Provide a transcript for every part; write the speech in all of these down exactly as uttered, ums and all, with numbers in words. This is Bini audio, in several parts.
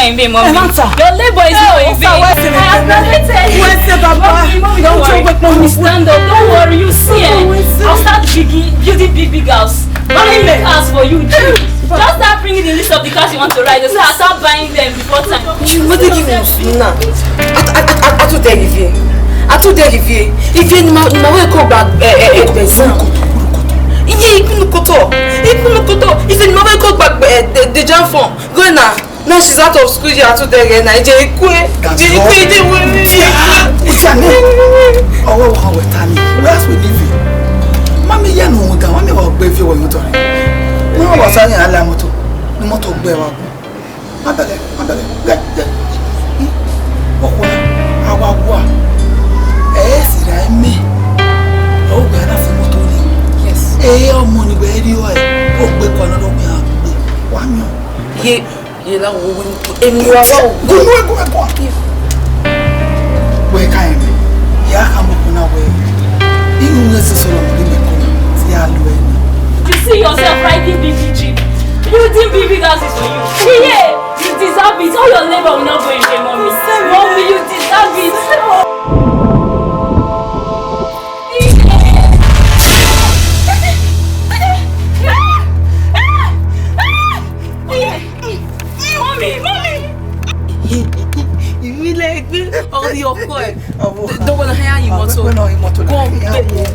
in vain, mommy. Your labor is not in vain. I have graduated. Mommy, mommy, don't worry. Mommy, stand up. Don't worry. You see, eh? I'll start building, building big, big house. Buying cars for you, G. Just start bringing the list of the cars you want to ride. So I'll start buying them before time. Wetin give us now? I, I, I, I too dey review. I too dey review. If you ma, ma we ko gba, eh, eh, eh, exam. Iye ikunu koto. Ikunu koto. If you ma we ko gba, eh, the, the JAMB form. Go na. Now she's out of school, you are too there na. Ije ikwe. Ije ikwe, ije ikwe. Usiane. Owo wo kan we tani. Where else we live? Mami ye no ga, mami wa gbe fi wo yo to. Mo wa sa ni ala moto. Ni moto gbe wa. Má bẹ̀rẹ̀, má bẹ̀rẹ̀. Gẹ, gẹ. Ọkùnrin, àwa wà. Ẹ ẹ sì ra ẹmẹ. Ẹ ó gbé aláfin mọ́tò ni. Yes. Ẹ ẹ ọmọ ni wẹ́ẹ́ rí ọ ẹ. Ó gbé kọ náà lọ́gbìn àgbè. Wà á yàn. Ye, ye la wo wo ni emi wa wa wo. Gunu ẹ gunu ẹ gunu. Wẹ ka ẹmẹ. Ya ka mọ kuna wẹ. Inu ne sisọ lọ ni mẹ kuna. Ti a lo ẹni. You see yourself riding B B G, building big big houses for you. Yeah, you deserve it. All your labor will not go in vain, mommy. Mommy, you deserve it. Mommy, mommy. Ìmílẹ̀ ẹgbẹ́ ọ̀rẹ́ ọkọ ẹ̀. Ọmọ. Dọ́gbọ́n náà, hẹ́yà yìí mọ́tò. Dọ́gbọ́n náà, yìí mọ́tò. Kọ́ bẹ́ẹ̀.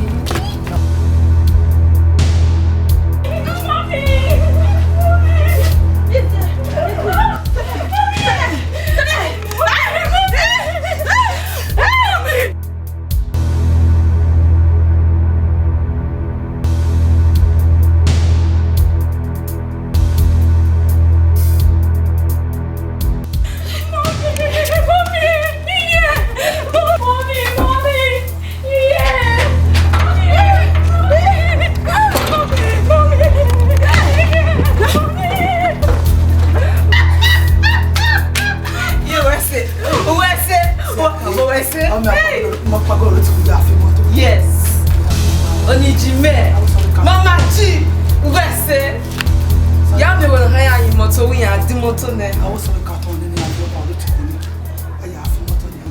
Ye wẹ sẹ, wẹ sẹ, wẹ sẹ. Ọmọ ọmọ pagọ ló ti kú yà fi mọ́tò. Yes. Onijime. Mama G, wẹ sẹ. Ya mi wo na ya yi mọ́tò, wi ya di mọ́tò nẹ. Àwọn sọ̀rọ̀ kàtọ́ nínú àjọ kan ló ti kú ní.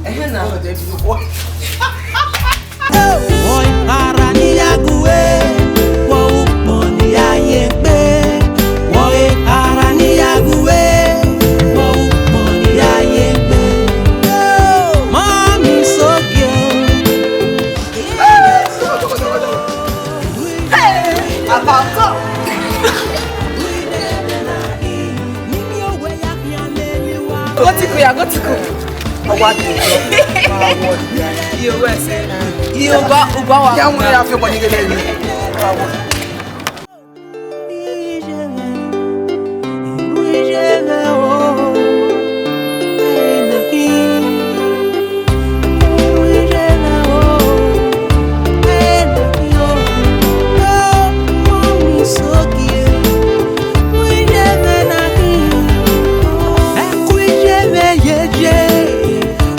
Ẹ̀hẹ́n na. Wọ iphara ni ya gu e, wọ ukpọn ni ya ye gbe. Wọ iphara ni ya gu e, wọ ukpọn ni ya ye gbe. Mami Sogie. About God. Go tiku ya, go tiku. Ọwa ti jọ. Iye owó ẹsẹ̀. Iye ọba, ọba wa. Ya wọn ya fi ọkọ ní gẹ́gẹ́ yìí.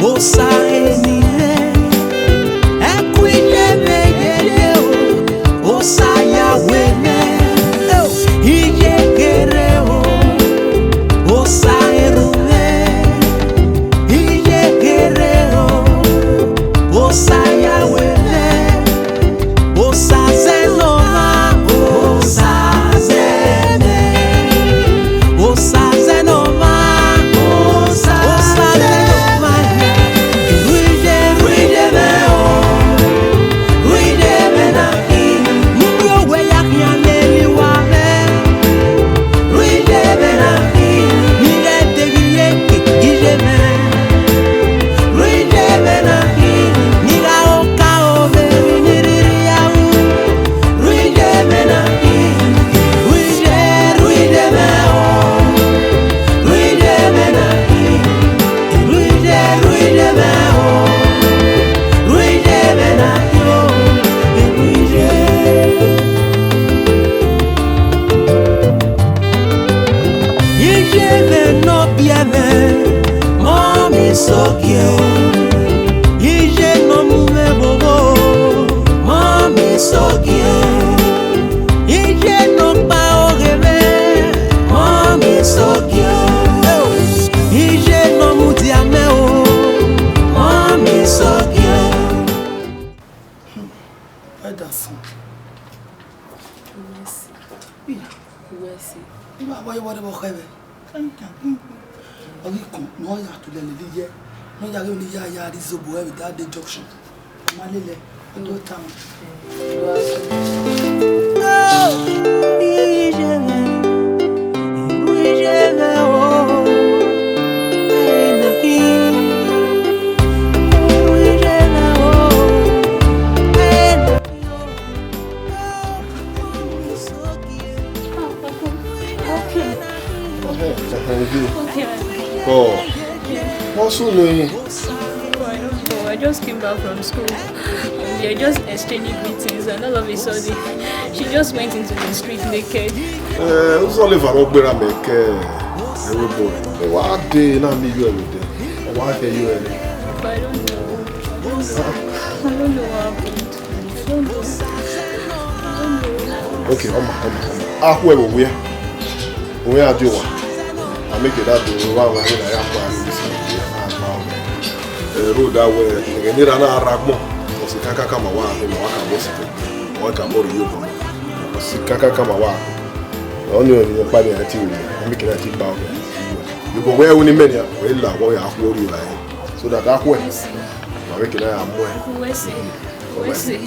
Osa eni rẹ, ẹkue iye mwẹ yeye o, Osa ya wẹ nẹ, iye kherhe o, Osa erhunmwu, iye kherhe o, Osa ya wẹ nẹ. Osa zẹ ne ọ mwa, Osa zẹ nẹ. Osa zẹ ne ọ mwa, Osa, Osa zẹ ne ọ mwa. Ru iye, ru iye mwẹ o, ru iye mwẹ na. Mu owẹ ya khian lele uwa mwẹ. Ru iye mwẹ na. Ni ghẹ deghẹ iye ke iye mwẹ. Ru iye mwẹ na. Ni gha oka ovbe emwi ni rhirhi ya ru. Ru iye mwẹ na, ru iye, ru iye mwẹ o. Ru iye mwẹ na, ru iye, ru iye mwẹ o. Ru iye mwẹ na, ru iye. Iye mwẹ ne ọ biẹ mwẹ, Mami Sogie o. Iye ne ọ mu mwẹ vbovbo, Mami Sogie o. Iye ne ọ kpa ọghe mwẹ, Mami Sogie o. Wẹ si. Iba wa ye wa de bọ khẹ vbe. Ọ ghi kọn ne ọ ya tu lele ye, ne ọ ya ghe ne ya ya ri zobo ẹvbo da de junction. Ma lele, ọ do tama. Okay. Oh, what's so late? Oh, I don't know. I just came back from school. And we are just exchanging greetings, and all of a sudden, she just went into the street naked. Eh, who's all over Ogbera make everybody? Why they not me you every day? Why they you every day? But I don't know. I don't know what happened. Okay, ọma, ọma, ọma. Akhuẹ vbe owiẹ. Owiẹ a di owa. A make that do wa wa na ya kpa ni this. Eh, road that way. Ẹghẹ ne ra na ra gbọn. Ọ si kaka kama wa, ne wa ka bọ si. Wa ka bọ yo bọ. Ọ si kaka kama wa. Ọ ni ọ ni pa ni a ti ri. A make that ti ba. Yo bọ wẹ uni menia. Wẹ la wa ya khu ori wa. So that akhuẹ. Ma make na ya mu ẹ. Wẹ si. Wẹ si.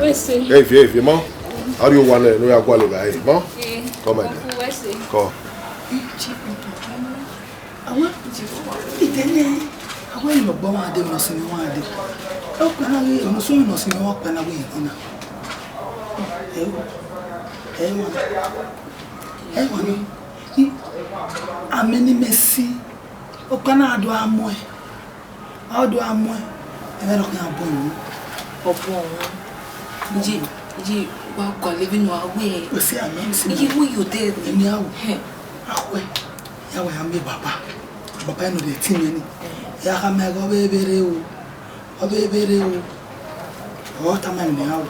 Wẹ si. Hey, hey, hey, ma. How do you want to know you are going to guy, ma? Eh, come on. Uncle Wesley. Come. Awa, itene, awa ilo gba wa de, no simi wa de. O kana ge, no so no simi wa kana we ina. Eh, eh, wa. Eh, wa ni. Ameni mesi. O kana do amue. Ọ do a muẹn, ẹmwẹ ne ọ khian bọ unu. Ọ bọ unu. Iye, iye, wa gualọ vbene uwa wẹ. Wẹ sẹ amẹ, wẹ sẹ amẹ. Iye, wẹ yo de. Ẹmwẹ a ru. Hẹ. Akhuẹ, ya wa ya miẹn baba. Baba nọ de ẹtin mẹ ni. Ya kha mẹ ghe ọ vbe vberre o. Ọ vbe vberre o. Ọ tama ẹmwẹ a ru.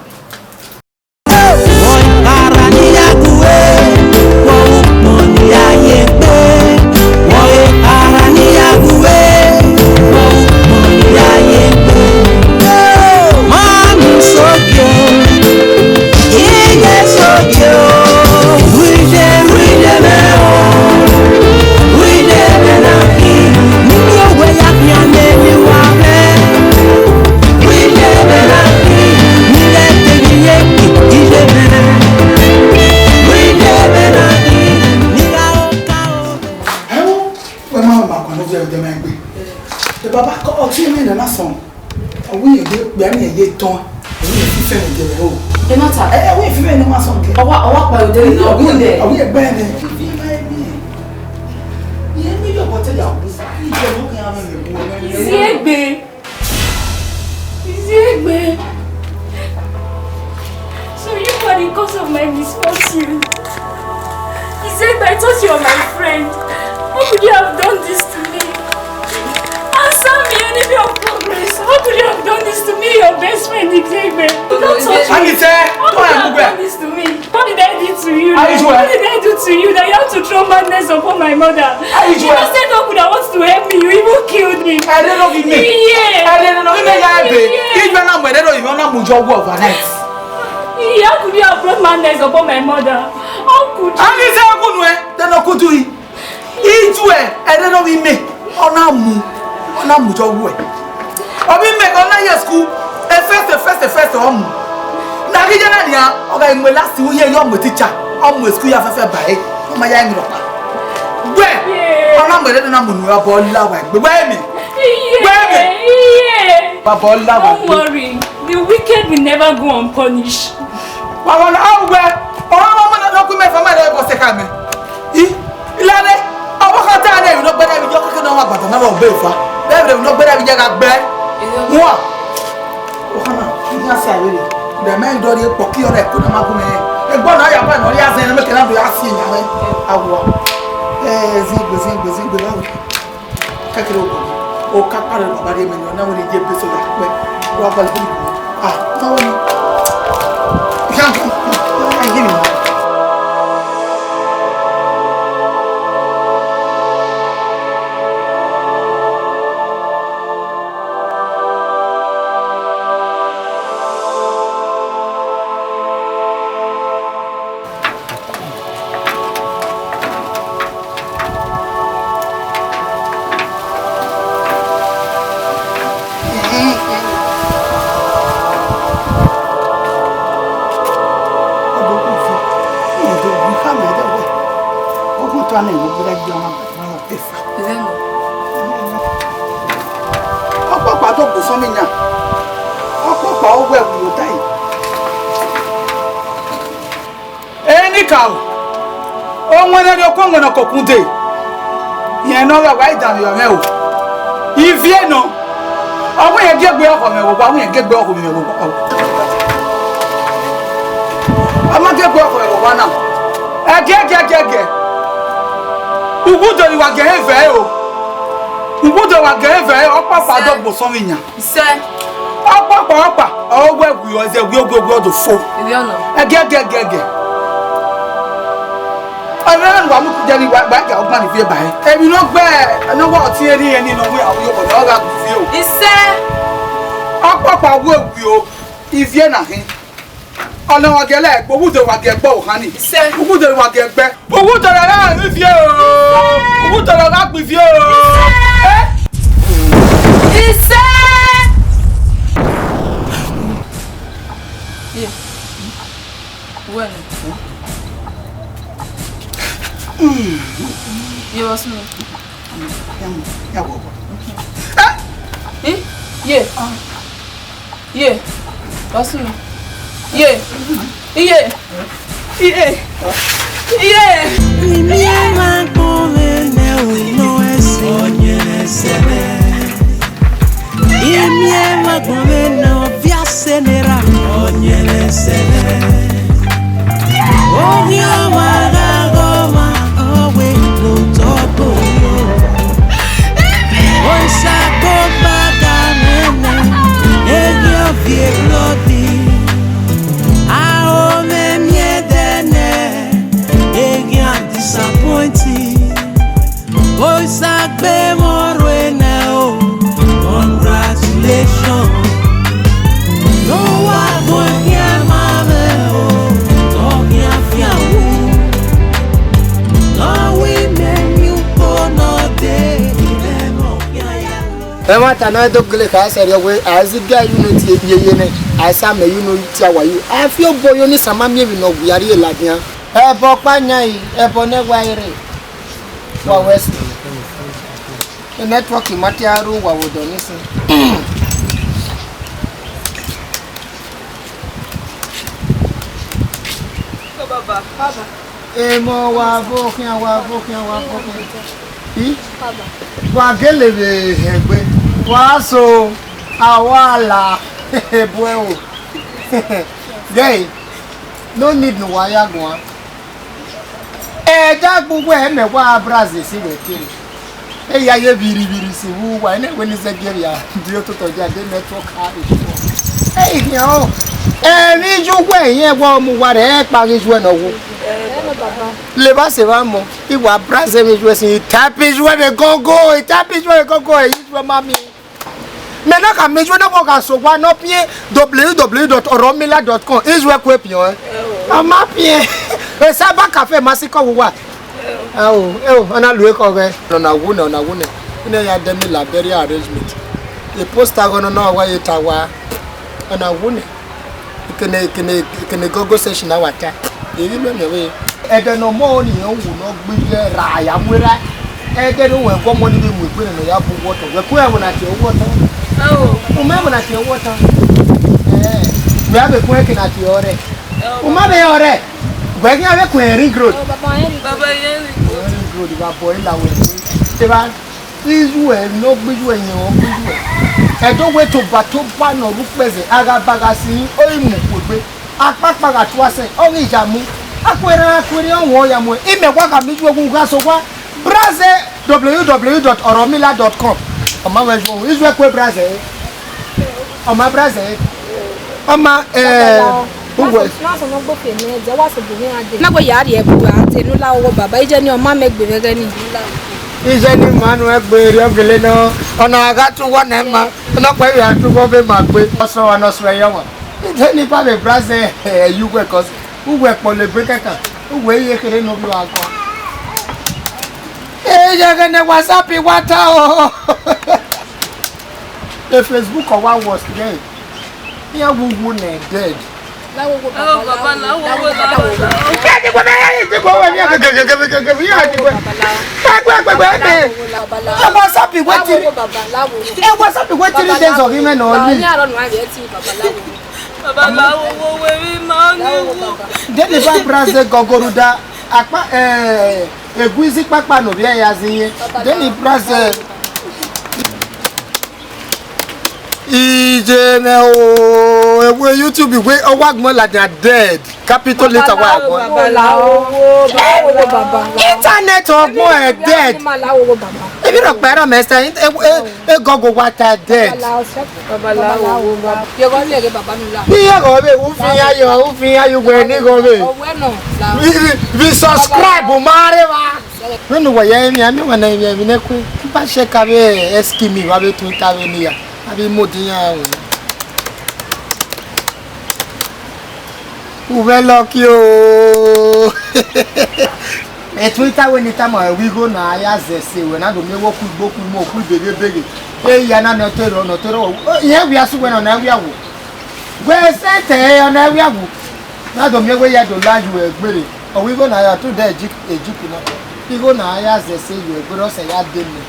Ẹwo, wẹ ma ma kọ ne ọ viẹ odẹ ma egbe. Ẹ baba, ọtẹn mwẹ nọ na sọn. Ọ wẹ irẹn ye kpia, irẹn ye tọn, ọ wẹ irẹn fifẹ ne dẹrẹ o. Ẹ ma ta. Ẹ, ọ wẹ irẹn fifẹ ne ma sọn kẹ. Ọ wa, ọ wa kpa odẹ nẹ, ọ wẹ irẹn, ọ wẹ irẹn gbẹ nẹ. Fifẹ ma egbe. Irẹn ni yọ bọtẹ ya wu. Irẹn ni yọ bọtẹ ya wu. Iziegbe. Iziegbe. So you are the cause of my misfortune. Iziegbe, I thought you were my friend. How could you have done this to me? Answer me, enemy of progress. How could you have done this to me, your best friend, Iziegbe? Don't touch me. Anise, how could you have done this to me? What did I do to you? What did I do to you that you have to throw madness upon my mother? Innocent uncle that wants to help me, you even killed me. Ẹrẹ nọ vbe imẹ. Ẹrẹ nọ vbe imẹ ya ẹbe. Ijọ na mu ẹrẹ nọ vbe imẹ, ọ na mu yọ wọ overnight. How could you have brought madness upon my mother? How could you? Anise, ọgunu ẹ, then ọ kudu yi. Ijọ ẹ, ẹrẹ nọ vbe imẹ, ọ na mu, ọ na mu yọ wọ ẹ. Ọ vbe imẹ, ọ na ye school, e first, e first, e first, ọ mu. Na ghi ya na nian, ọ gha mu last, u ye yọ mu teacher, ọ mu school ya fẹfẹ ba ẹre, ọ ma ya yin rhọkpa. Wẹ, ọ na mu ẹrẹ na mu unu, ọ bọ la wa egbe, wẹ mi. Wẹ mi. Baba, ọ la wa egbe. Don't worry, the wicked will never go unpunished. Wa wa na, a wẹ, ọ ma ma na ku mẹ fa ma re bọ se ka mẹ. I, ilare, ọvbokhan ta nẹ, emwi ne ọ gbe na vbe iye ọkẹkẹ ne ọ wa gbada na vbe ọgbe eva. Vbe emwi ne ọ gbe na vbe iye gha gbe. Wọn. Ọkhan na, iye a sa vbe re. Rẹ mẹ dọ rhie kpọki ọnrẹn, ko na ma gu mẹ. Egbe na ya ba nọ, ya zẹ ne mẹ ke na do ya si yan mẹ. Awa. Eh, ziengbe, ziengbe, ziengbe, la wẹ. Kẹkẹrẹ o, o ka kparẹ baba rhie mẹ nọ, na wẹ ne iye be so ya kpẹ. Wa gba ibu. Ah, no, no. Can't come. I give him. Ọkpọkpa do gbe sọmọ iyan. Ọkpọkpa ọ wẹ ẹvbo ta yi. Enikaro, ọwẹn ne rhiọkọ, ọwẹn ne ọ kọkun dee, rẹn ne ọ gha wa idanmwehọ mwẹ o. Ivie nọ, ọ wẹ rẹn gie egbe ọkhọ mwẹ vbe owa, ọ wẹ rẹn gie egbe ọkhọ mwẹ vbe owa. Ọ ma gie egbe ọkhọ mwẹ vbe owa na. Ẹgiẹgiẹgiẹgiẹ, uwu do ne wa gie ẹre vẹ o. Uwu do wa gie ẹre vẹ, ọkpọkpa do gbe sọmọ iyan. Isẹ. Ọkpọkpa, ọkpa, ọ wẹ wi, ọ zẹ wi, ọ wẹ wi, ọ do fo. Ivie ọnọ. Ẹgiẹgiẹgiẹgiẹ. Ọmọ ne wa mu kugbe ni wa, wa ga ọgbọn ni viẹ ba ẹre. Emwi ne ọ gbe, ne ọ wa ọtẹn eni, eni ne ọ wẹ, ọ wẹ, ọ gha gu ivie o. Isẹ. Ọkpọkpa wẹ wi o, ivie na hin. Ọna wa gie ẹre gbe, uwu do wa gie egbe ohan ni. Isẹ. Uwu do wa gie egbe. Uwu do ra gha gbe ivie o. Uwu do ra gha gbe ivie o. Isẹ. Eh? Isẹ. Ye. Wẹ nọ. Ye, what's me? Eh? Ye. Ye. What's me? Ye. Iye. Iye. Iye. Imiẹn ma gbọn vbe nẹ unu ẹse. Ọyẹnrẹn sẹrẹ. Imiẹn ma gbọn vbe nẹ ọviasẹ ne erha. Ọyẹnrẹn sẹrẹ. Ovbi ọmwa gha ghe ọmwa, ọ wẹ ne otọ gbe oro. Osa kpokpa ga mwẹ nẹ, erriọ viọ erriọ dee. Aro mwẹ miẹn ẹdẹ nẹ, erriọ I'm disappointed. Osa gbe mwẹ ọrhuẹ nẹ o, congratulations. Ne uwa gun khian ma mwẹ o, ọ khian fian wu. Ne ọ wi mẹ miẹn ukpo ne ọ dee, imẹ mwẹ ọ khian ya. Ẹmwata ne a do gele kha sẹrriọ wẹẹ, a i zẹ iga ye unu tie yeye nẹ, a i sa mẹ ye unu tie awa ye. A fi obọ ye unu, isan ma miẹn emwi ne ọ wu ya rrie ladian. Ẹbọ ọkpa yan i, ẹbọ ne wa i rre. Wa wẹ ẹse. Network ma te aro wa vbe odọ ni sin. Baba, baba. Emọ wa vbe okhian, wa vbe okhian, wa vbe okhian. I? Baba. Wa gele vbe hẹn egbe. Wa so, a wa la. Ebuẹ o. Gẹe, no need ne uwa ya guan. Ẹdẹ gbe uwẹ mẹ wa braze si wẹ kere. Eya ye vbirivbiri si vbe uwa, ẹnẹ wẹ ne zẹgiẹ vbe a di ototọ dia de network a issue. Ẹ i khian o. Emwi iye uwẹ irẹn wẹ ọ mu uwa rẹ, ẹ kpa ghi iye uwẹ ne ọ wu. Leba sẹ evba mọ, I wa braze emwi iye uwẹ sin, I type iye uwẹ vbe Google, I type iye uwẹ vbe Google, ẹ i iye uwẹ ma miẹn. Mẹ na khama iye uwẹ ne ọ gha sẹ owa ne ọ piẹn w w w dot oromila dot com, iye uwẹ kue piọn ẹn. Ọ ma piẹn. E cyber cafe ma sikẹ vbe uwa. Ao, eo, ọ na lu ekhọe ghẹ. Ọna wu nẹ, ọna wu nẹ. Ine ya dẹ mi la burial arrangement. E poster ghe nọ, nọ wa ye ta wa. Ọna wu nẹ. Ekene, ekene, ekene Google search na wa ta. Eyi mẹ mẹ we. Ẹdẹ ne ọ mọ ni ọ wu ne ọ gbe iye ra ya mu erha. Ẹdẹ ne uwẹ gọmọ ni vbe mu egbe nẹ, nọ ya bu uwu ọtọ. Wẹ ku ẹvbo na tie uwu ọtọ. Ao. U ma ẹvbo na tie uwu ọtọ. Eh, wẹ a vbe ku ẹkẹ na tie ọrẹ. Ao. U ma vbe ọrẹ. Wẹ ghi a vbe ku Ring Road. Ao, baba, Ring Road. Baba, Ring Road. Ring Road, wa bọ ila wẹ. Te ba. Iye uwẹ ne ọ gbe iye uwẹ yẹn, ọ gbe iye uwẹ. Ẹdẹ wẹ toba toba ne ọ rre ukpẹzẹ, a gha ba gha si, ọ i mu kuegbe. Akpakpa gha tua sẹ, ọ ghi ya mu. Akuerhẹn akuerhẹn, ọ wọn ya mu. Imẹ wa gha miẹn iye uwẹ wu gha sẹ owa. Braze w w w dot oromila dot com. Ọ ma wẹ ju iye uwẹ kue braze. Ọ ma braze. Ọ ma, eh, uwẹ. Na wẹ ya rhie ẹbu a te ne u la owa baba, iye ni ọ ma mẹ gbe vbe ẹghẹ ni. Iye ni ma nu ẹgbe rriọ gele nọ, ọna gha tu wọ nẹ ma, ọnọkpa ya tu wọ vbe ma gbe. Ọsọ wa nọ suẹ yọ wa. Iye ni pa vbe braze, eh, iye uwẹ, cause uwẹ kpọlọ egbe kẹkan, uwẹ ye kherhe ne ovbi uwa guan. Iye ẹghẹ ne WhatsApp wa ta o. E Facebook ọ wa worse gẹ. Iran wu wu nẹ dead. Lawo wo baba, lawo wo baba. Ẹ ti gbọdọ ya, ẹ ti gbọdọ wẹ mi, ẹ ti gbọdọ wẹ mi. Ẹ gbẹ, ẹ gbẹ, ẹ gbẹ. Ẹ WhatsApp wẹ tiri. Ẹ WhatsApp wẹ tiri days of women only. Baba, lawo wo wẹ mi, ma ni wo. Deni ba braze gogoruda akpa, eh, eguizi kpakpa no vbe ya zin ye. Deni braze. Iye mwẹ o, ẹvbo YouTube wẹ ọ wa gbọn ladian dead. Capital letter wa gbọn. Baba, lawo wo, lawo wo baba. Internet ọ gbọn ẹ dead. Ebi rọ kpẹ rọ mẹ sẹ, e, e, e gogo wa ta dead. Baba, lawo wo baba. Ye gọ vbe, baba mi la. Ni ye gọ vbe, u fi ya yo, u fi ya yo wẹ ni gọ vbe. Ọwẹ nọ, lawo. Vi, vi, vi subscribe ma rre wa. Vbene uwa ya emwi, a miẹn uwa na emwi, emwi ne kue. Ba check avbe scheme wa vbe tun ta vbe ne ya. Avbe imodi iran ru. U vbe lucky o. Etun ita wẹ ne I tama ruẹ, igho na ya zẹ ẹse ruẹ, na do miẹn wẹ okhu igbo, okhu imo, okhu ibeghe ebeghe. Eya na nọ te rrọọ, nọ te rrọọ. Irẹn wia sẹ uwẹ nọ, na wia wo. Wẹ sẹ te ọ na wia wo. Na do miẹn wẹ ya do la yu ẹgbẹre. Ọ wẹ igho na ya tu dẹ ejiku, ejiku na. Igho na ya zẹ ẹse yu ẹgbẹre, ọ sẹ ya de mẹ.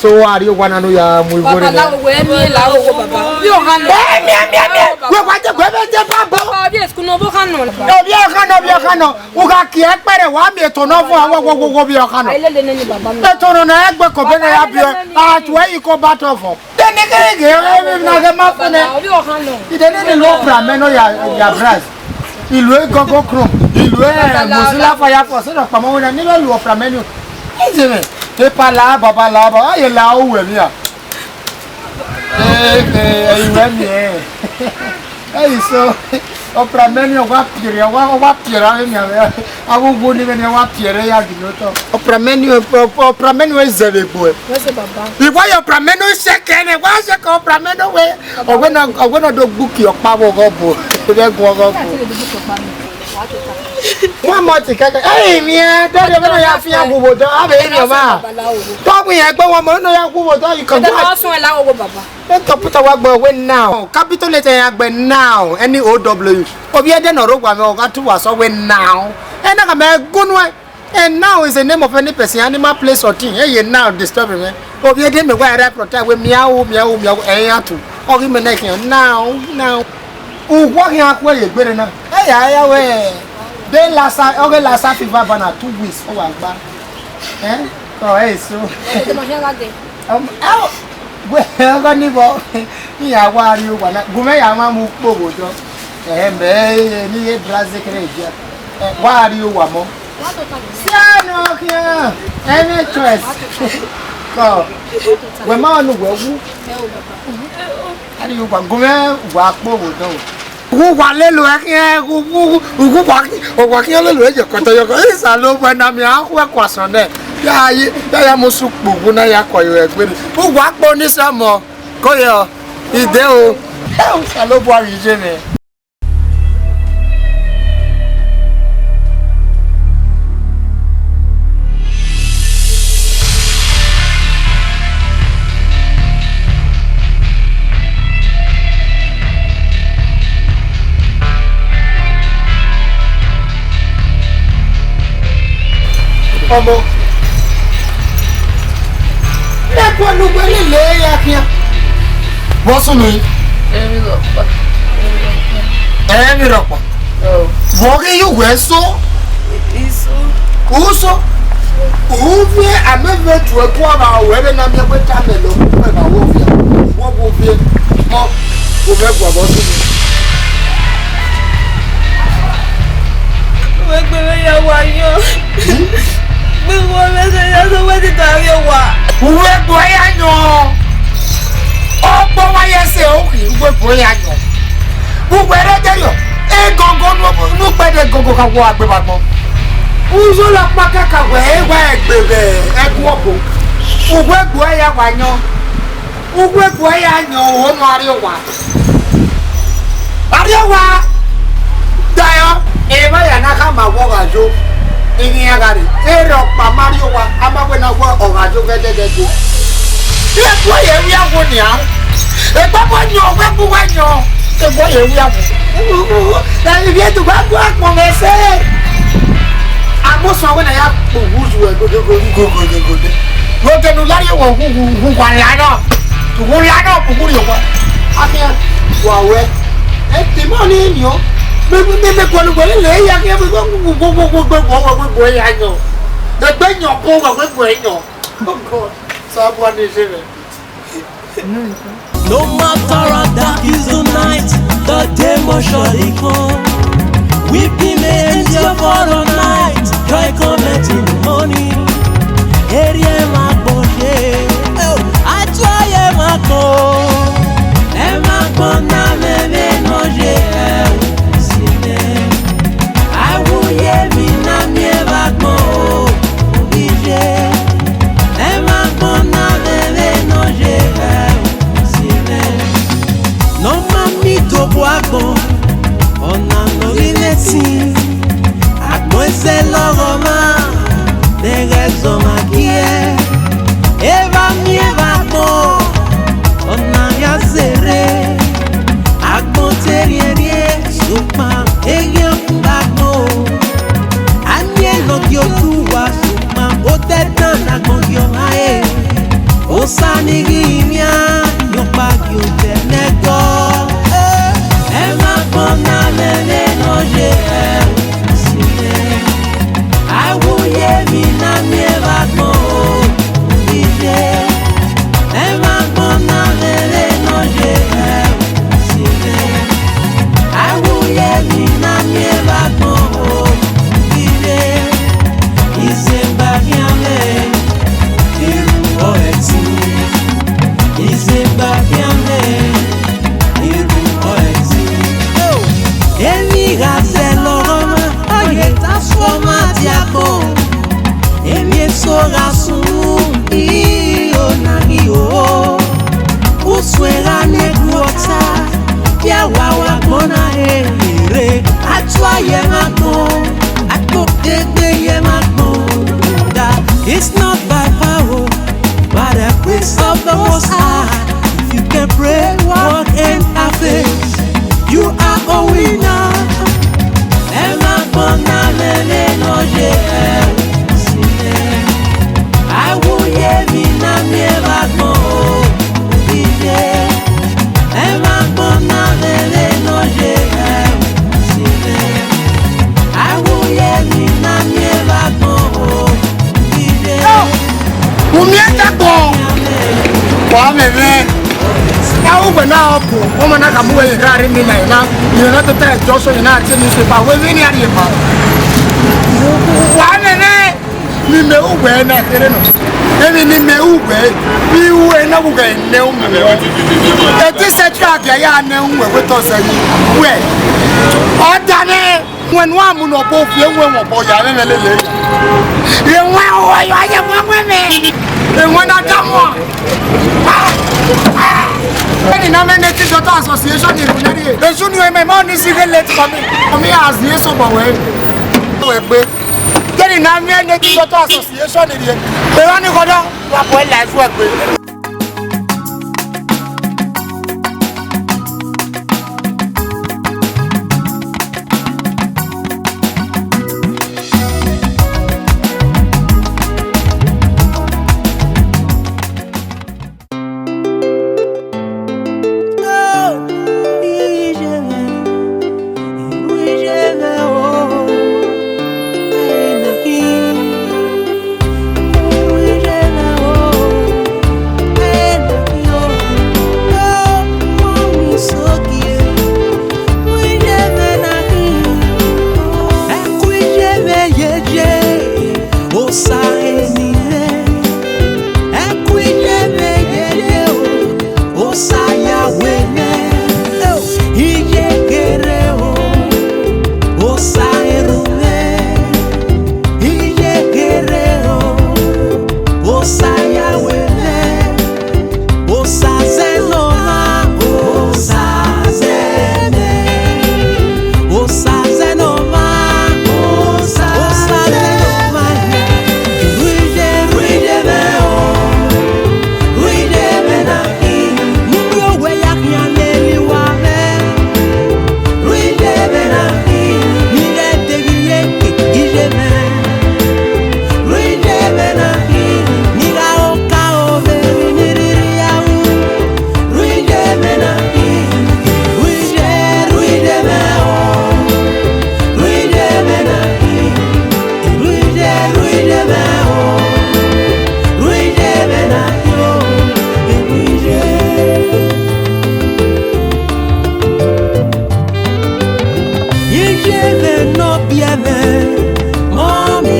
So, a rrie owa na ne u ya mu igho rre nẹ? Baba, lawo wo, ẹ miẹn lawo wo, baba. Ovbi ọkhan nọ. Ẹ miẹn, miẹn, miẹn. Wẹ wa je, wẹ vbe je ba bọ. Baba, ovbi school nọ, ovbi ọkhan nọ. Ovbi ọkhan nọ, ovbi ọkhan nọ. U gha kie ẹkpẹrẹ, wa miẹn eto nọ fo, a wọ, wọ, wọ, wọ, ovbi ọkhan nọ. Ailele nene, baba mi. Eto nọ na ẹgbẹ ko bene ya biẹ, a tuẹ iko ba tọ fo. Deni keghe, ẹ, ẹ, na ghe ma fo nẹ. Baba, ovbi ọkhan nọ. Ide nene lo pra mẹ nọ ya, ya braz. Ilu e Google Chrome, ilu e Mozilla Firefox, ẹdọ kpama wẹ na, ne I vbe lu Opera Menu. Ẹ zẹ mwẹ, epa la, baba la, baba, a ye la, o wẹ mia. Ẹ, ẹ, ẹ, I wẹ miẹn. Ẹ, so, Opera Menu, ọ wa piẹrẹ, ọ wa, ọ wa piẹrẹ avbe mia, avbe uwu ni vbe ne ọ wa piẹrẹ ya ginotọ. Opera Menu, Opera Menu zẹ vbe egbe. Wẹ sẹ baba. Iwọ ya Opera Menu sẹkẹ nẹ, wa sẹkẹ Opera Menu wẹ. Ọwẹ na, ọwẹ na do gbuki ọkpa vbe ọghọ bo. Vbe ẹgun ọghọ bo. One month kẹkẹ. Ẹ, miẹn, dọdẹ vbe na ya fian wu vbo dọ, avbe eni ọmwa. Tọgbu yẹn gbe wọn mọ, na ya wu vbo dọ, you can go. Ẹ tọ puta wa gbe wẹ now. Capital letter ya gbe now, N O W. Ovbi ẹdẹ nọ rre owa mwẹ, ọ gha tu wa sọ wẹ now. Ẹ na ka mẹ gunu ẹ. And now is the name of any person, animal, place or thing. Hey, ye now disturb me. Ovbi ẹdẹ mẹ wa write from time wẹ miau, miau, miau, ẹ ya tu. Ọ ghi mẹ na khian now, now. Uwọ khian khuẹ ye egbe rre na. Ẹ ya, ẹ ya wẹ. De Lassa, ọ ghe Lassa fever ban na two weeks, ọ wa gba. Eh? Ọ, ẹ so. Ẹ ma khian gha dee. Um, au, wẹ, ọgọ ni vbọ, iran wa rrie owa na, gu mwẹ ya ma mu ukpo vbe odọ. Ẹhẹ, mẹ, ẹ, ne I ye bra zekere dia. Ẹ, wa rrie owa mọ. Sia nọ khian, any choice. Kọ, wẹ ma ọnu wẹ wu. A rrie owa, gu mwẹ wa kpo vbe odọ. Uwu wa lele ẹ khian, uwu, uwu wa, uwa khian lele ẹ ye kọtọ yọkọ. Esa lo wẹ na mi a khuẹ kua sọn nẹ. Ya yi, ya ya musu kpogbu na ya kọ yo ẹgbẹre. Uwa kpo ni sẹ mọ, ko ye ọ, ide o. Ẹ, Osanobua ghi ye mwẹ. Ọmọ, ẹkua ne uwẹ lele ya khian. Vbọ sunu yi? Emwi rhọkpa. Emwi rhọkpa. Vbọ ghi ye uwẹ so? Iso. Uso. Uvie amẹ vbe tu ẹkua vbe aro ẹvbo na miẹn wẹ tama ẹlọ, uwẹ vbe aro ovia. Wọ vbe ovie. Mọ, ovẹ gua vbọ sunu. Wẹ gbe vbe ya wa yọ. Gbe wọ vbe sẹ ya sẹ wẹ ti ta rrie owa. Uwegbe ya yọ. Ọkpọ wa ye sẹ okhi, uwegbe ya yọ. Uwẹ rẹ dẹrriọ, egogo nu, nu kpẹdẹ egogo kha wọ agbevba agbọn. Uzo la kpaka ka wẹ, e wa egbe vbe ẹguọbo. Uwegbe ya wa yọ. Uwegbe ya yọ, o nu a rrie owa. A rrie owa. Dayo, emwa ya na khama wẹ ọ gha yo, ighi iran gha rre. Erha ọkpa ma rrie owa, a ma wẹ na wẹ ọ gha yo ghẹdẹghẹde. Iran bu ẹre vbe awo nian. Egbọbọ yọ, wẹ bu wẹ yọ. Egbe ye wi amu. Ivie dugba gu akpọn mwẹ sẹ. Agbọn sọ wẹ na ya kpoghu yu ẹgodogodogodogodo. Rode ne u la rrie wẹ hu hu hu wa la nọ. Tu hu la nọ, kpoghu rrie owa. Akhian, wa wẹ. Ẹ, imọ ni niọn. Me, me, me guọlọ ugbẹn lele ya khian, me, we ya yan. Egbe yan obọ, we ya yan. Oh God, Osanobua ne zẹ mwẹ. No matter how dark is the night, the day must surely come. Weeping may endure for a night, joy cometh in the morning. Erriọ ẹmwẹ agbọn ye, a tuẹ ye ẹmwẹ agbọn. Ẹmwẹ agbọn na mwẹ vbene ọ ye, ẹ, u si nẹ. Awuye emwi na miẹn vbe agbọn o, u ghi ye. Ẹmwẹ agbọn na mwẹ vbene ọ ye, ẹ, u si nẹ. Ne ọ ma miẹn idogho agbọn, ọna ne ọ ghi mwẹ ẹtin. Agbọn ẹzẹ lọghọmwa, ne ẹghẹ zọmwa giẹ. Evba miẹn vbe agbọn, ọna ya zẹrẹ. Agbọn te rhiẹnrhiẹn, sokpan eghian kungba agbọn. A miẹn ne ọ gie Osanobua, sokpan odẹ dan ne agbọn gie ọmwa re. Osa ni ghi wian, ne ọkpa gie odẹ nẹgọ. Ẹmwẹ agbọn na mwẹ vbene ọ ye, ẹ, u si nẹ. Awuye emwi na miẹn vbe agbọn o, u ghi ye. Ẹmwẹ agbọn na mwẹ vbene ọ ye, ẹ, u si nẹ. Awuye emwi na miẹn vbe agbọn o, u ghi ye. Izengba khian mwẹ, erhunmwu ọre ẹtin. Izengba khian mwẹ, erhunmwu ọre ẹtin. Emwi gha zẹ lọghọmwa, ọ ye transformer dia agbọn. Emwi eso gha sunu, iyo na ghi ho. Usuẹn gha ne ẹguọta, ya wa wa agbọn na rere. A tuẹ ye ẹmwẹ agbọn, agbọn degbe ye ẹmwẹ agbọn. That is not by power, by the grace of the Most High. If you can pray, walk and have faith, you are a winner. Ẹmwẹ agbọn na mwẹ vbene ọ ye, ẹ, u si nẹ. Awuye emwi na miẹn vbe agbọn o, u ghi ye. Ẹmwẹ agbọn na mwẹ vbene ọ ye, ẹ, u si nẹ. Awuye emwi na miẹn vbe agbọn o, u ghi ye. U miẹn kakọ, wa mwẹ mwẹ. A ru wẹ na ọ bu, ọmọ na ka mu wẹ ye gha rre mi na, na, ye na tota ẹjọ so, ye na tie mi se ba, wẹ vbene a rhie ba. Wa mwẹ mwẹ, ne imẹ ru wẹ na kherhe nọ. Emwi ne imẹ ru wẹ, I ru ẹre na vbe ughẹ ne u mwẹ. Ẹdẹ sexual agia ya ne u wẹ, wẹ tọ sẹ yi. Wẹ, ọ da mwẹ. Wẹ ne a mu ne ọgbo fi ewẹn ọbọ ya mwẹ lele. Ewẹn ọyọ ayẹ mu ẹwẹn mwẹ. Ewẹn na da mu. Ẹni na mẹ ne ti Daughter Association ni rhunmwuda rhie. Esu ni mẹ ma ni si ghe late for me. For me as Yesu bọ wẹ. Wẹ gbe. Ẹni na mẹ ne ti Daughter Association ni rhie. Ewẹn ni kọdọ. Wa bọ la ju ẹgbe.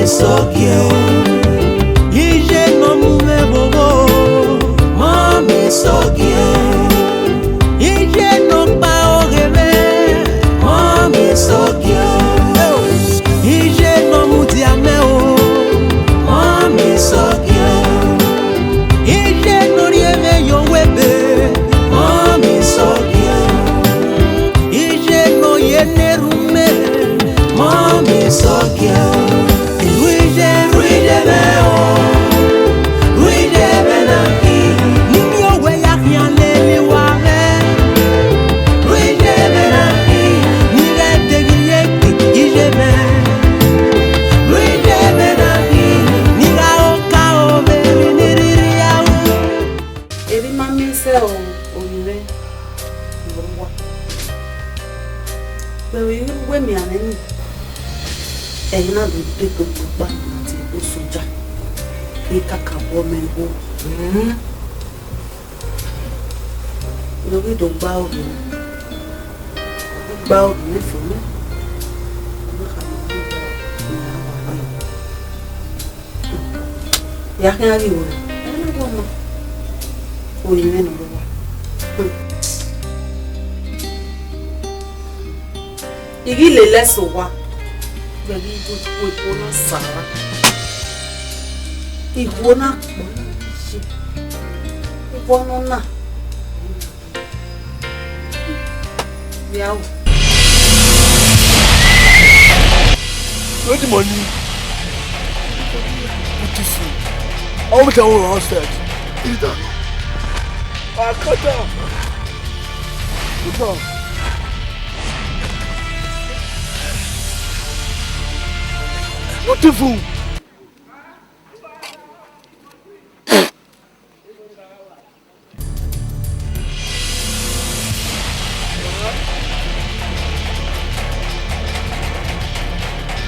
Sogie o, iye ne ọ mu mwẹ vbe ogho, mọ mi sogie o. Iye ne ọ kpa oghe mwẹ, mọ mi sogie o. Iye ne ọ mudia mwẹ o, mọ mi sogie o. Iye ne ọ rhie mwẹ ye owa ebe, mọ mi sogie o. Iye ne ọ ye ne erhunmwu mwẹ, mọ mi sogie o. Ru iye, ru iye mwẹ o. Ru iye mwẹ na khin. Ne I miẹn owẹ ya khian lele uwa mwẹ. Ru iye mwẹ na khin. Ne I ghẹ deghi ye egbe iye mwẹ. Ru iye mwẹ na khin. Ne I gha ro ka o vbe emwi ne I rhirhi ya ru. Erha ima miẹn sẹ o, ovbi mwẹ, ne ọ rre owa. Vbe vbe I ghi ru wẹ miẹn mwẹ ni, ẹre I na do dekun kpokpa ne a tie Osoja, ne I kakabọ mẹ igho. Ne ọ ghi do gba ovbi mwẹ, ọ ghi gba ovbi mwẹ fo nẹ, ọ na khama ne I gha wa rre. Ya khian ghi wẹ, ẹ na wẹ ọmọ, orinmwẹ ne ọ rre owa. I ghi lele ẹse owa, vbe ghi wẹ ikhuo na sara, ikhuo na kpọ na ye, ikhuo nọ na. Where the money? Beautiful. How much I want outside? Is that? I cut down. Put down. Beautiful.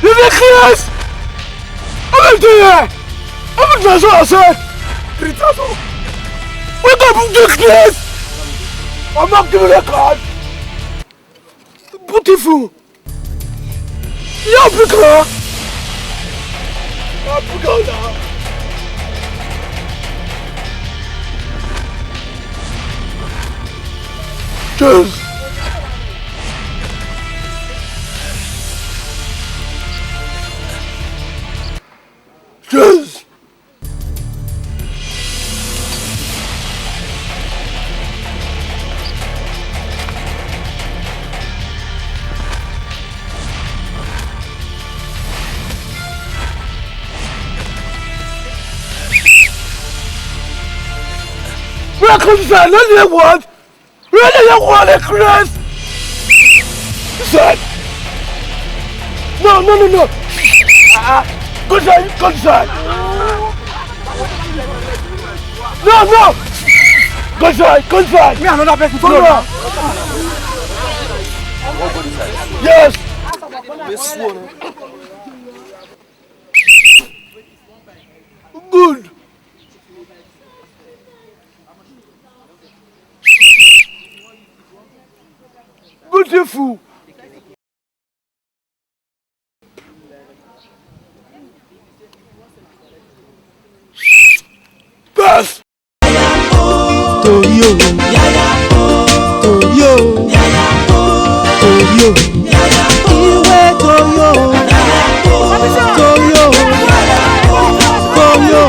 You dey craze! How much dey here? How much na so I say? Three thousand. Wake up, you dey craze! I'm not giving a card. Beautiful. Yo, pick her. Yo, pick her now. Cheers. Cheers. Where come this? I don't hear what. Really, you want to craze? Son. No, no, no, no. Ah, ah. Go inside, go inside. No, no. Go inside, go inside. Me, another person. Follow me. Yes. Good. Beautiful. Pass. Toyo. Toyo. Toyo. Iwe Toyo. Toyo. Toyo.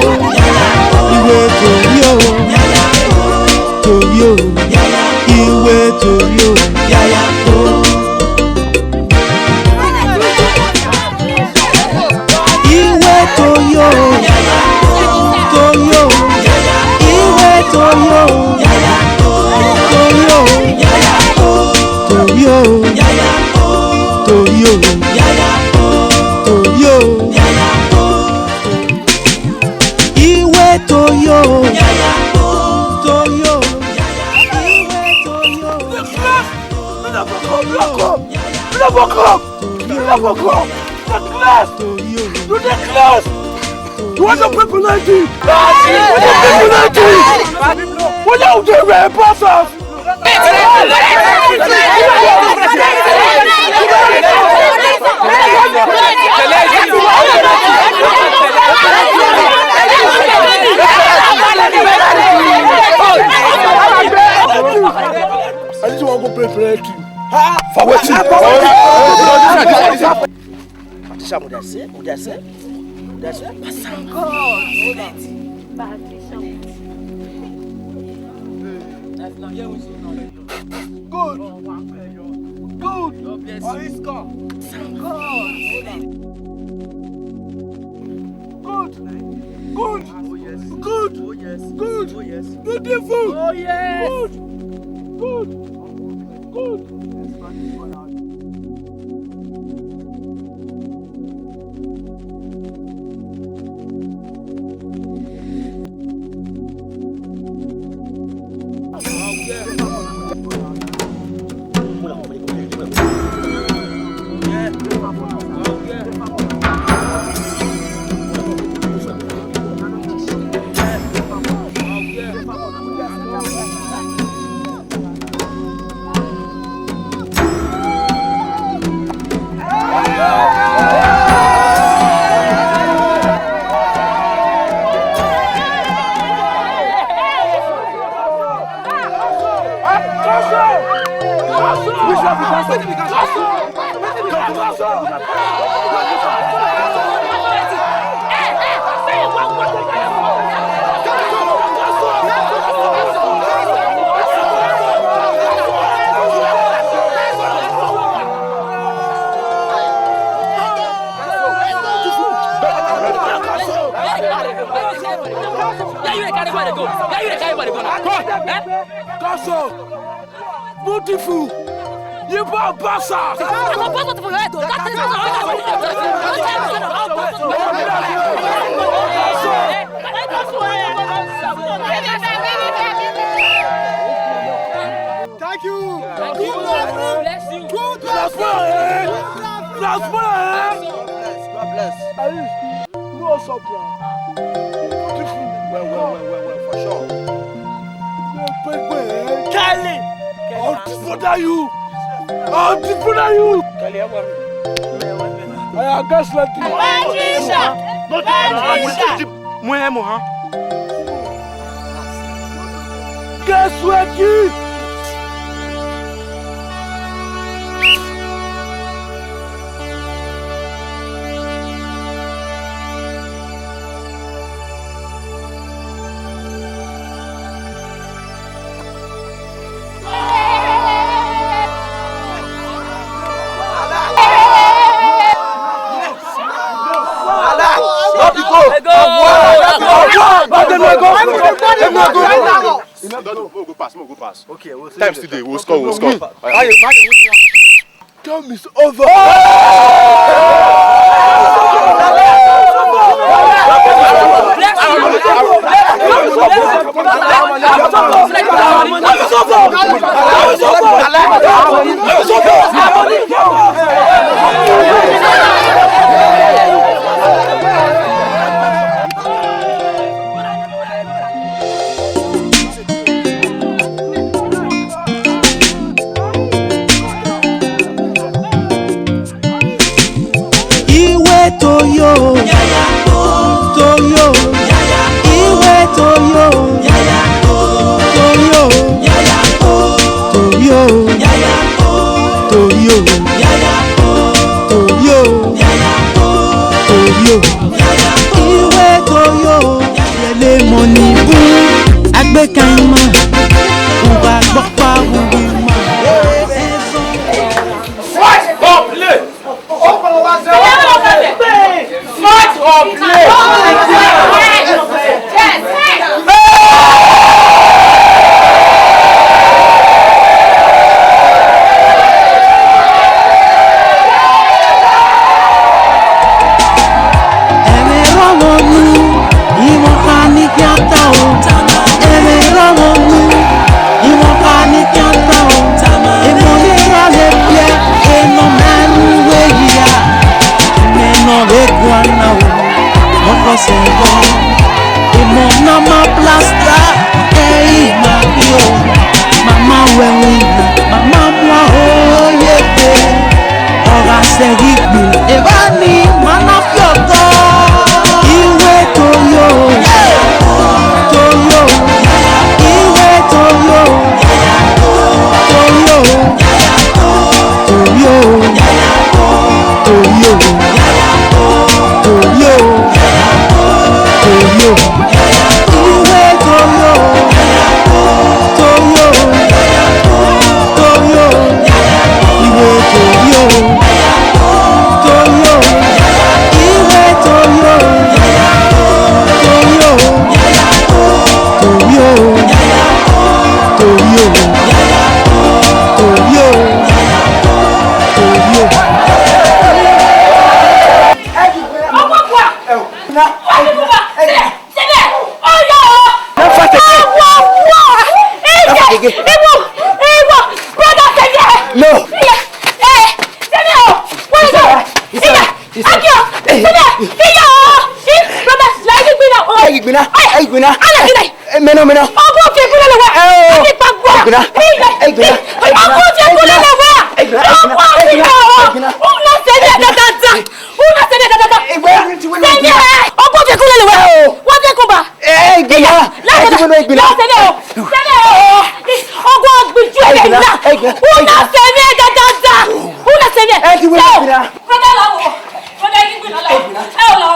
Iwe Toyo. Toyo. Iwe Toyo. Yaya o. Iwe Toyo. Toyo. Iwe Toyo. Toyo. Toyo. Toyo. Toyo. Iwe Toyo. Toyo. Iwe Toyo. Lock up! Lock up! Lock up! The class! You the class! You want to pay penalty? You want to pay penalty? What you do, man? Pass us! I just want to go play penalty. For wetin? Patricia, what I say? What I say? What I say? Thank God. Good. Good. Orisco. Thank God. Good. Good. Oh, yes. Good. Oh, yes. Good. Oh, yes. Beautiful. Oh, yes. Good. Good. Good. Kaso! Beautiful! Ye ba basa! Thank you. Thank you. Good luck. Good luck. Good luck. God bless. God bless. Hey, no supply. Beautiful. Well, well, well, well, well, for sure. Kelly. I'll disfigure you. I'll disfigure you. Kelly, I want you. I am gaslighting. Patricia. Patricia. Mu ẹmwẹ han. Guess what, kid? Let go. Let go. Let go. Let go. Make we go pass, make we go pass. Okay, we'll see. Time still dey, we'll score, we'll score. Time is over. Iwe Toyo, Toyo, iwe Toyo, Toyo, Toyo, Toyo, Toyo, Toyo, iwe Toyo. Yẹle mọ ni bu agbekan ima, uwa gbọkpa wu ima. Fight or play! Fight or play! Ẹmwẹ rọvbọnu, imẹ ọkpa ni khian ta o. Ẹmwẹ rọvbọnu, imẹ ọkpa ni khian ta o. Emọ ne erha vbe biẹ, enọ ma ru uwu ehia. Imẹ nọ vbe guan na o, ọkọ sẹ ẹghẹ. Emọ na ma plasta, ẹ i ma khin o. Mama wẹ winna, mama mua ho ye te. Ọ gha sẹ ghi gbe Sẹmẹ, sẹmẹ, ọyọ. Don't fight again. Ọwọ, ọwọ. Don't fight again. Ibu, ibu, brother, sẹmẹ. No. Iye, eh, sẹmẹ o. Where is it? It's all right. It's all right. Akio, sẹmẹ, iye o. I, brother, la igi gbina o. La igi gbina. La igi gbina. Ala gbina. Eh, mẹ nọ, mẹ nọ. Ọgọ fi ekunlẹ lẹ wẹ. Eh, o. Ẹ ti pa gbọ. La igi gbina. Iye. La igi gbina. Ọgọ fi ekunlẹ lẹ wẹ. La igi gbina. Ọgọ fi ekunlẹ lẹ wẹ. La igi gbina. Una sẹmẹ dadada. Una sẹmẹ dadada. Egbe, egbe, egbe, egbe. Sẹmẹ, ọgọ fi ekunlẹ lẹ wẹ. Eh, o. Wẹ fi ekun ba. Eh, egbe na. Iye, la egbe na, egbe na. La sẹmẹ o. Sẹmẹ o. Ọgọ gbiju egbe na. Egbe na, egbe na. Una sẹmẹ dadada. Una sẹmẹ. Eh, egbe na, egbe na. Brother, la wo. Brother, igi gbina la. Egbe na. Eh, o la.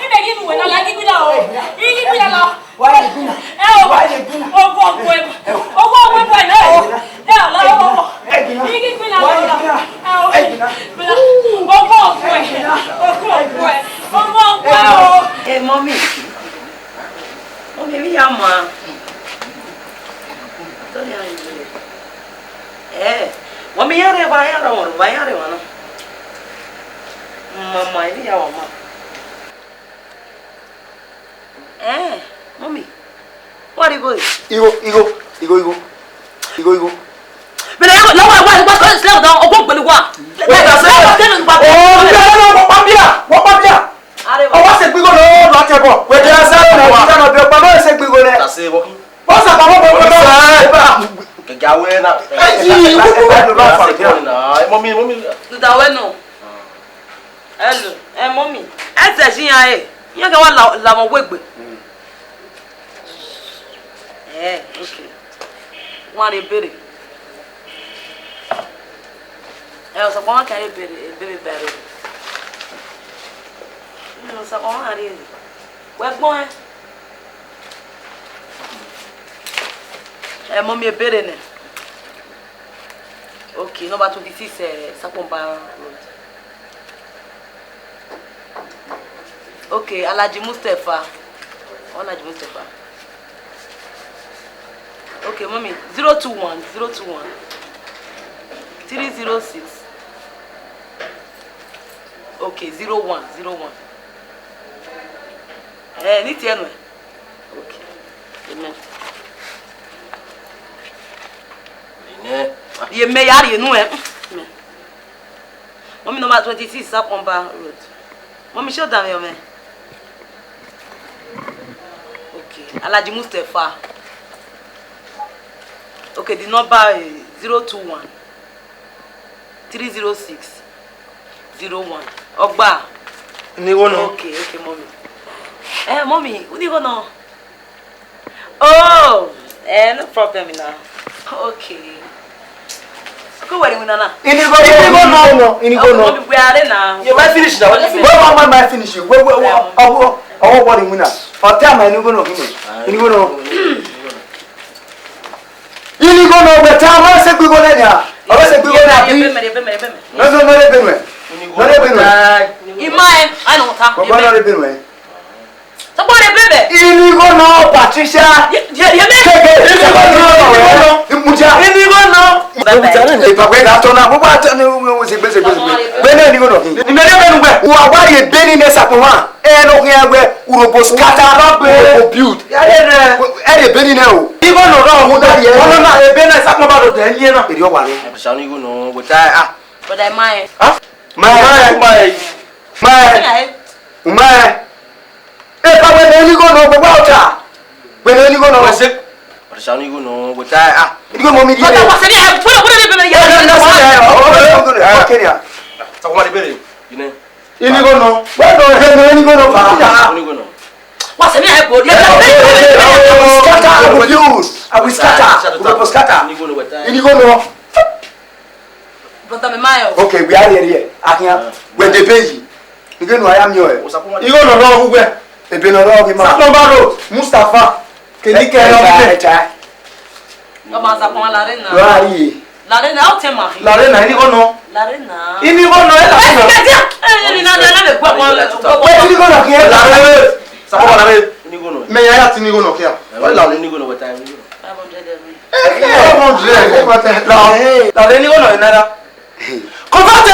Ibe igi gbina la, igi gbina o. Egbe na. Igi gbina la. Why you do that? Eh, o. Why you do that? Ọgọ, ọgọ, ọgọ, ọgọ, ọgọ, eh, o. Eh, o la, o. Egbe na. Igi gbina la. Why you do that? Eh, o. Egbe na. Ọgọ, ọgọ, ọgọ, ọgọ, ọgọ, o. Eh, mommy. Mommy, mi ya ma. Sorry, I Eh, wa mi ya rre wa ya rre wa ya rre wa na. Mama, eni ya wa ma. Eh, mommy. Wa rre igho. Igho, igho, igho, igho. Igho, igho. Bẹ̀rẹ̀ lọ́wọ́, lọ́wọ́, lọ́wọ́, lọ́wọ́, lọ́wọ́, ọgbọ́n pẹ̀lú wa. Wọ́n ta sẹ́yìn. Lọ́wọ́, lọ́wọ́, lọ́wọ́. Oh, mi fẹ́ lọ́wọ́, wọ́n pa bíà, wọ́n pa bíà. Arẹwà. Ọwọ́ ṣe gbígbó lọ́wọ́ lọ́wọ́ tẹ bọ̀. Wẹ̀dẹ̀ ẹ sáré náà, wọ́n sáré náà bí ọgbọ́n náà ṣe gbígbó rẹ̀. Ta se wọ́n. Wọ́n sàkà wọ́n bọ̀ bọ̀ bọ̀. Kẹ̀kẹ́ awẹ́ náà. Ẹ yí, wọ́n kú bẹ́ẹ̀ ló bá fà jẹ́. Ẹ mọ mi, mọ mi. Dawẹ nọ. Hello, ẹ mọ mi. Ẹ zẹ ji yan e. Yan kẹ wa la la mọ wegbe. Eh, okay. Wan rre bere. Ẹ, ọsọkpa wa kẹ rre bere, bere bere. Ọsọkpa wa rre. Wẹ gbọn ẹ. Ẹ mọ mi ebere nẹ. Okay, number twenty-six, eh, Saponba Road. Okay, Alhaji Mustapha. Alhaji Mustapha. Okay, mommy, zero two one, zero two one, three zero six. Okay, zero one, zero one. Eh, ni tiẹ nuẹ. Okay. Amen. Amen. Ye mẹ ya rhie nuẹ. Amen. Mommy, number twenty-six, Saponba Road. Mommy, show down your man. Okay. Alhaji Mustapha. Okay, the number is zero two one, three zero six, zero one. Ọgba. Ni wo nọ. Okay, okay, mommy. Eh, mommy, uni go nọ. Oh, eh, no problem now. Okay. Ko wẹrẹ iwinna na. Ini go nọ, ini go nọ. Mommy, we are there now. You might finish now. What do you finish? Wait, wait, wait, might finish. Wait, wait, wait. Ọwọ, ọwọ, wẹrẹ iwinna. Ọtẹ ma ini go nọ, ini. Ini go nọ. Ini go nọ, wẹ ta, ma se gbigbo nẹ nia. Ọ se gbigbo nẹ abi. Ebe mẹ, ebe mẹ, ebe mẹ. No, no, no, ebe mẹ. No, ebe mẹ. Ima ẹ, a nọ ta. Baba, no, ebe mẹ. Tọgbọ rẹ bẹbẹ. Ini go nọ, Patricia. Ye, ye, ye mẹ. Keke. Ini go nọ. Imuja. Ini go nọ. Bẹbẹ. Ipa gbe ga tọ na, gbogbo atọ ni wo se gbe, se gbe, se gbe. Bene ini go nọ. Ni mẹ de benu gbe. Wa wa ye beni ne Saponba. Ẹ no khian wẹ urhobo scatter, urhobo build. Ya ye nẹ. Ẹ ye beni nẹ o. Igho nọ rọ mu da ye. Ọnọ na ebe na Saponba do de yin na. Eri ọ wa nẹ. Ọsa ni igho nọ wẹ ta a. Brother, ma ẹ. Ha? Ma ẹ. Ma ẹ. Ma ẹ. Ma ẹ. E pa wẹ ne igho nọ gbogbo ọta. Wẹ ne igho nọ. Wẹ se. Ọsa ni igho nọ wẹ ta a. Igho mọ mi di. Brother, wa se ni ẹ. Wẹ wẹ wẹ wẹ. Ẹ ẹ ẹ. Okay, okay. Saponba de bere. Ine. Ini go nọ. Wẹ nọ he nọ ini go nọ fa. Ini go nọ. Wa se ni ẹ bo. Scatter, I will build. I will scatter. We will scatter. Ini go nọ wẹ ta. Ini go nọ. Brother, me mayo. Okay, we are here. Ahian. We de pay. Ini go nọ, I am here. Ini go nọ nọ wẹ. Ebe nọ nọ ke ma. Saponba Road, Mustapha. Keni kẹ ẹ, ọ bi ẹ. Ọmọ Saponba lare na. Lọ a ri e. Lare na, ọ tẹ ma. Lare na, ini go nọ. Lare na. Ini go nọ, ẹ lare na. Ẹ, ẹ, ẹ, ni na, na, na, le gbọ, gbọ, gbọ. Wẹ ti ini go nọ kẹ. Lare. Saponba lare. Ini go nọ. Mẹ ya ya ti ini go nọ kẹ. Wẹ lare ini go nọ, wẹ ta ini go nọ. Five hundred every. Ẹ, five hundred. Lare. Lare ini go nọ, naira. Convert!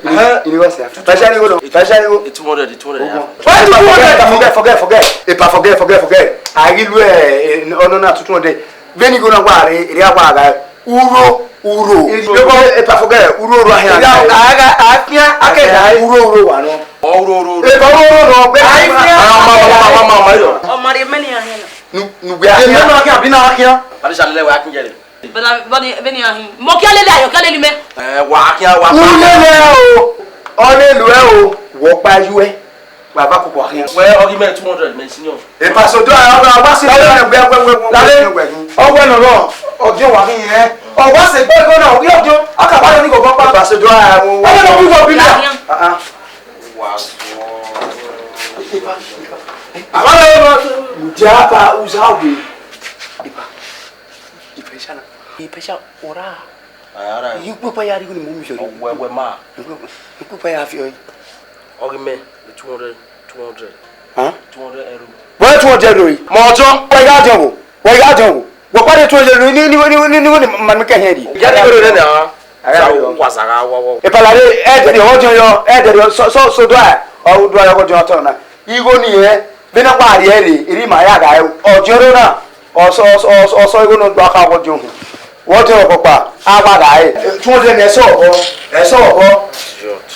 Ini, ini wa se. Fasha ni go no. Fasha ni go. Two hundred, two hundred. Why two hundred? Forget, forget, forget, forget. Epa, forget, forget, forget. A ghi lu, eh, eh, ọnọ na two hundred. Vbene igho na wa re, re a wa gha. Uro, uro. Epa, forget, uro, uro ahian. Aga, afian, akẹda. Uro, uro wa nọ. Ọ, uro, uro, uro. Epa, uro, uro nọ. Afian. Ah, ma, ma, ma, ma, ma, ma, yo. Ọ ma rhie mẹ ne iran khian na. Nu, nu, wẹ afian. Emẹ na khian, abi na khian. Abi sa lele wẹ akin jẹ re. Bana, bani, bani ahin. Mo kia lele ayo, kia lele mẹ. Eh, wa khian, wa khian. U lele o. Ọ lele ẹ o. Wọ kpa yu ẹ. Wa va koko ahian. Wẹ, ọ ghi mẹ two hundred, mẹ senior. E pastor do a, a, a, wa si lale, wẹ, wẹ, wẹ, wẹ, lale, wẹ, wẹ. Ọ wẹ nọ nọ, ọdiọn wa ghi yẹn. Ọ wa se gbẹgbẹ na, ọ ghi ọdiọn, a ka ba yọ ni gọgọ pa. E pastor do a, wẹ, wẹ. Ọ wẹ nọ, wẹ, wẹ, bi na. Ah, ah. Wa sọ. Aba lọ, lọ. Ǹjẹ́ a bá uza wẹ̀? Ipa. Ipa iṣẹ́ náà. Ipa iṣẹ́ ọ̀rá. Ayara. Yìí pé pa yàrá ìwé ni mo mú ìṣòro. Ọwọ́ ẹwẹ́ máa. Yìí pé pa yàrá fi ọyìn. Ọgí mẹ́, two hundred, two hundred. Hàn? Two hundred euro. Wọ́n two hundred euro yìí. Mọ̀ ọjọ́. Wọ́n yá jẹun wò. Wọ́n yá jẹun wò. Wọ́n pàdé two hundred euro ní, ní, ní, màmí kẹ́hìn rí. Ìyá ti gbọ́dọ̀ rẹ̀ nà. Ayara. Sa wà sàrà wọ́wọ́. Ìpàlàdé ẹ̀ẹ́dẹ̀rẹ̀ ọwọ́ jẹun yọ, ẹ̀ẹ́dẹ̀rẹ̀ sọ, sọ, sọ dọ́ ẹ̀. Ọ̀hún dọ́ ẹ̀ ọwọ́ jẹun ọtọ́ náà. Igho ni ẹ, bene ọ gba rhie rre, erha ima ya gha re. Ọdiọn na, ọsọ, ọsọ, ọsọ, ọsọ igho ne ọ gba kha wọ diọn hu. Wọ diọn ọkpọkpa, a gba gha re. Two hundred ne ẹsọ ọbọ, ẹsọ ọbọ. Idiot.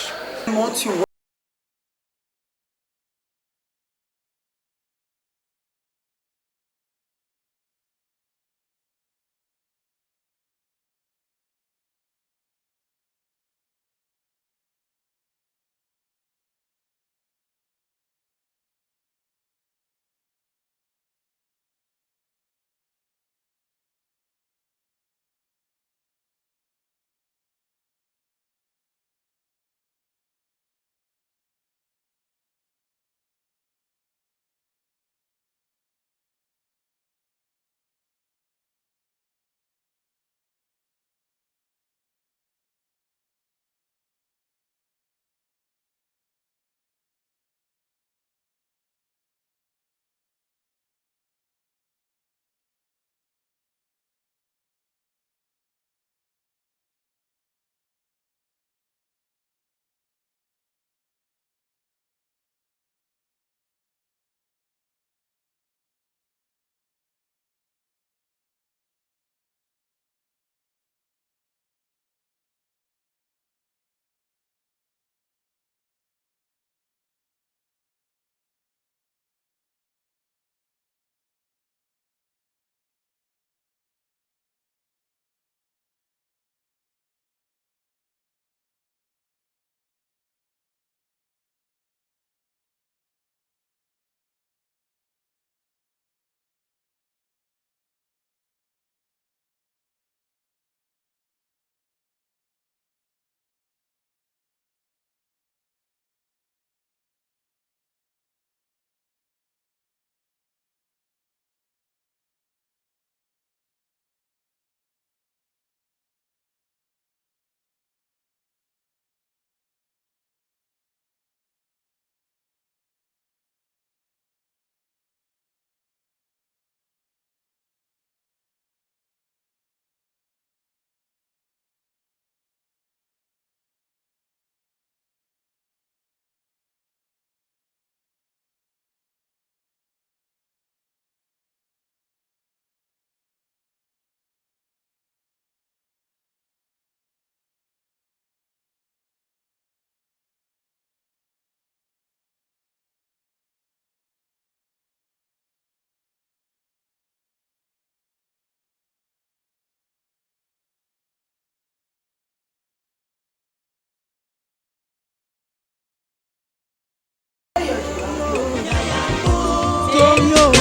Toyo,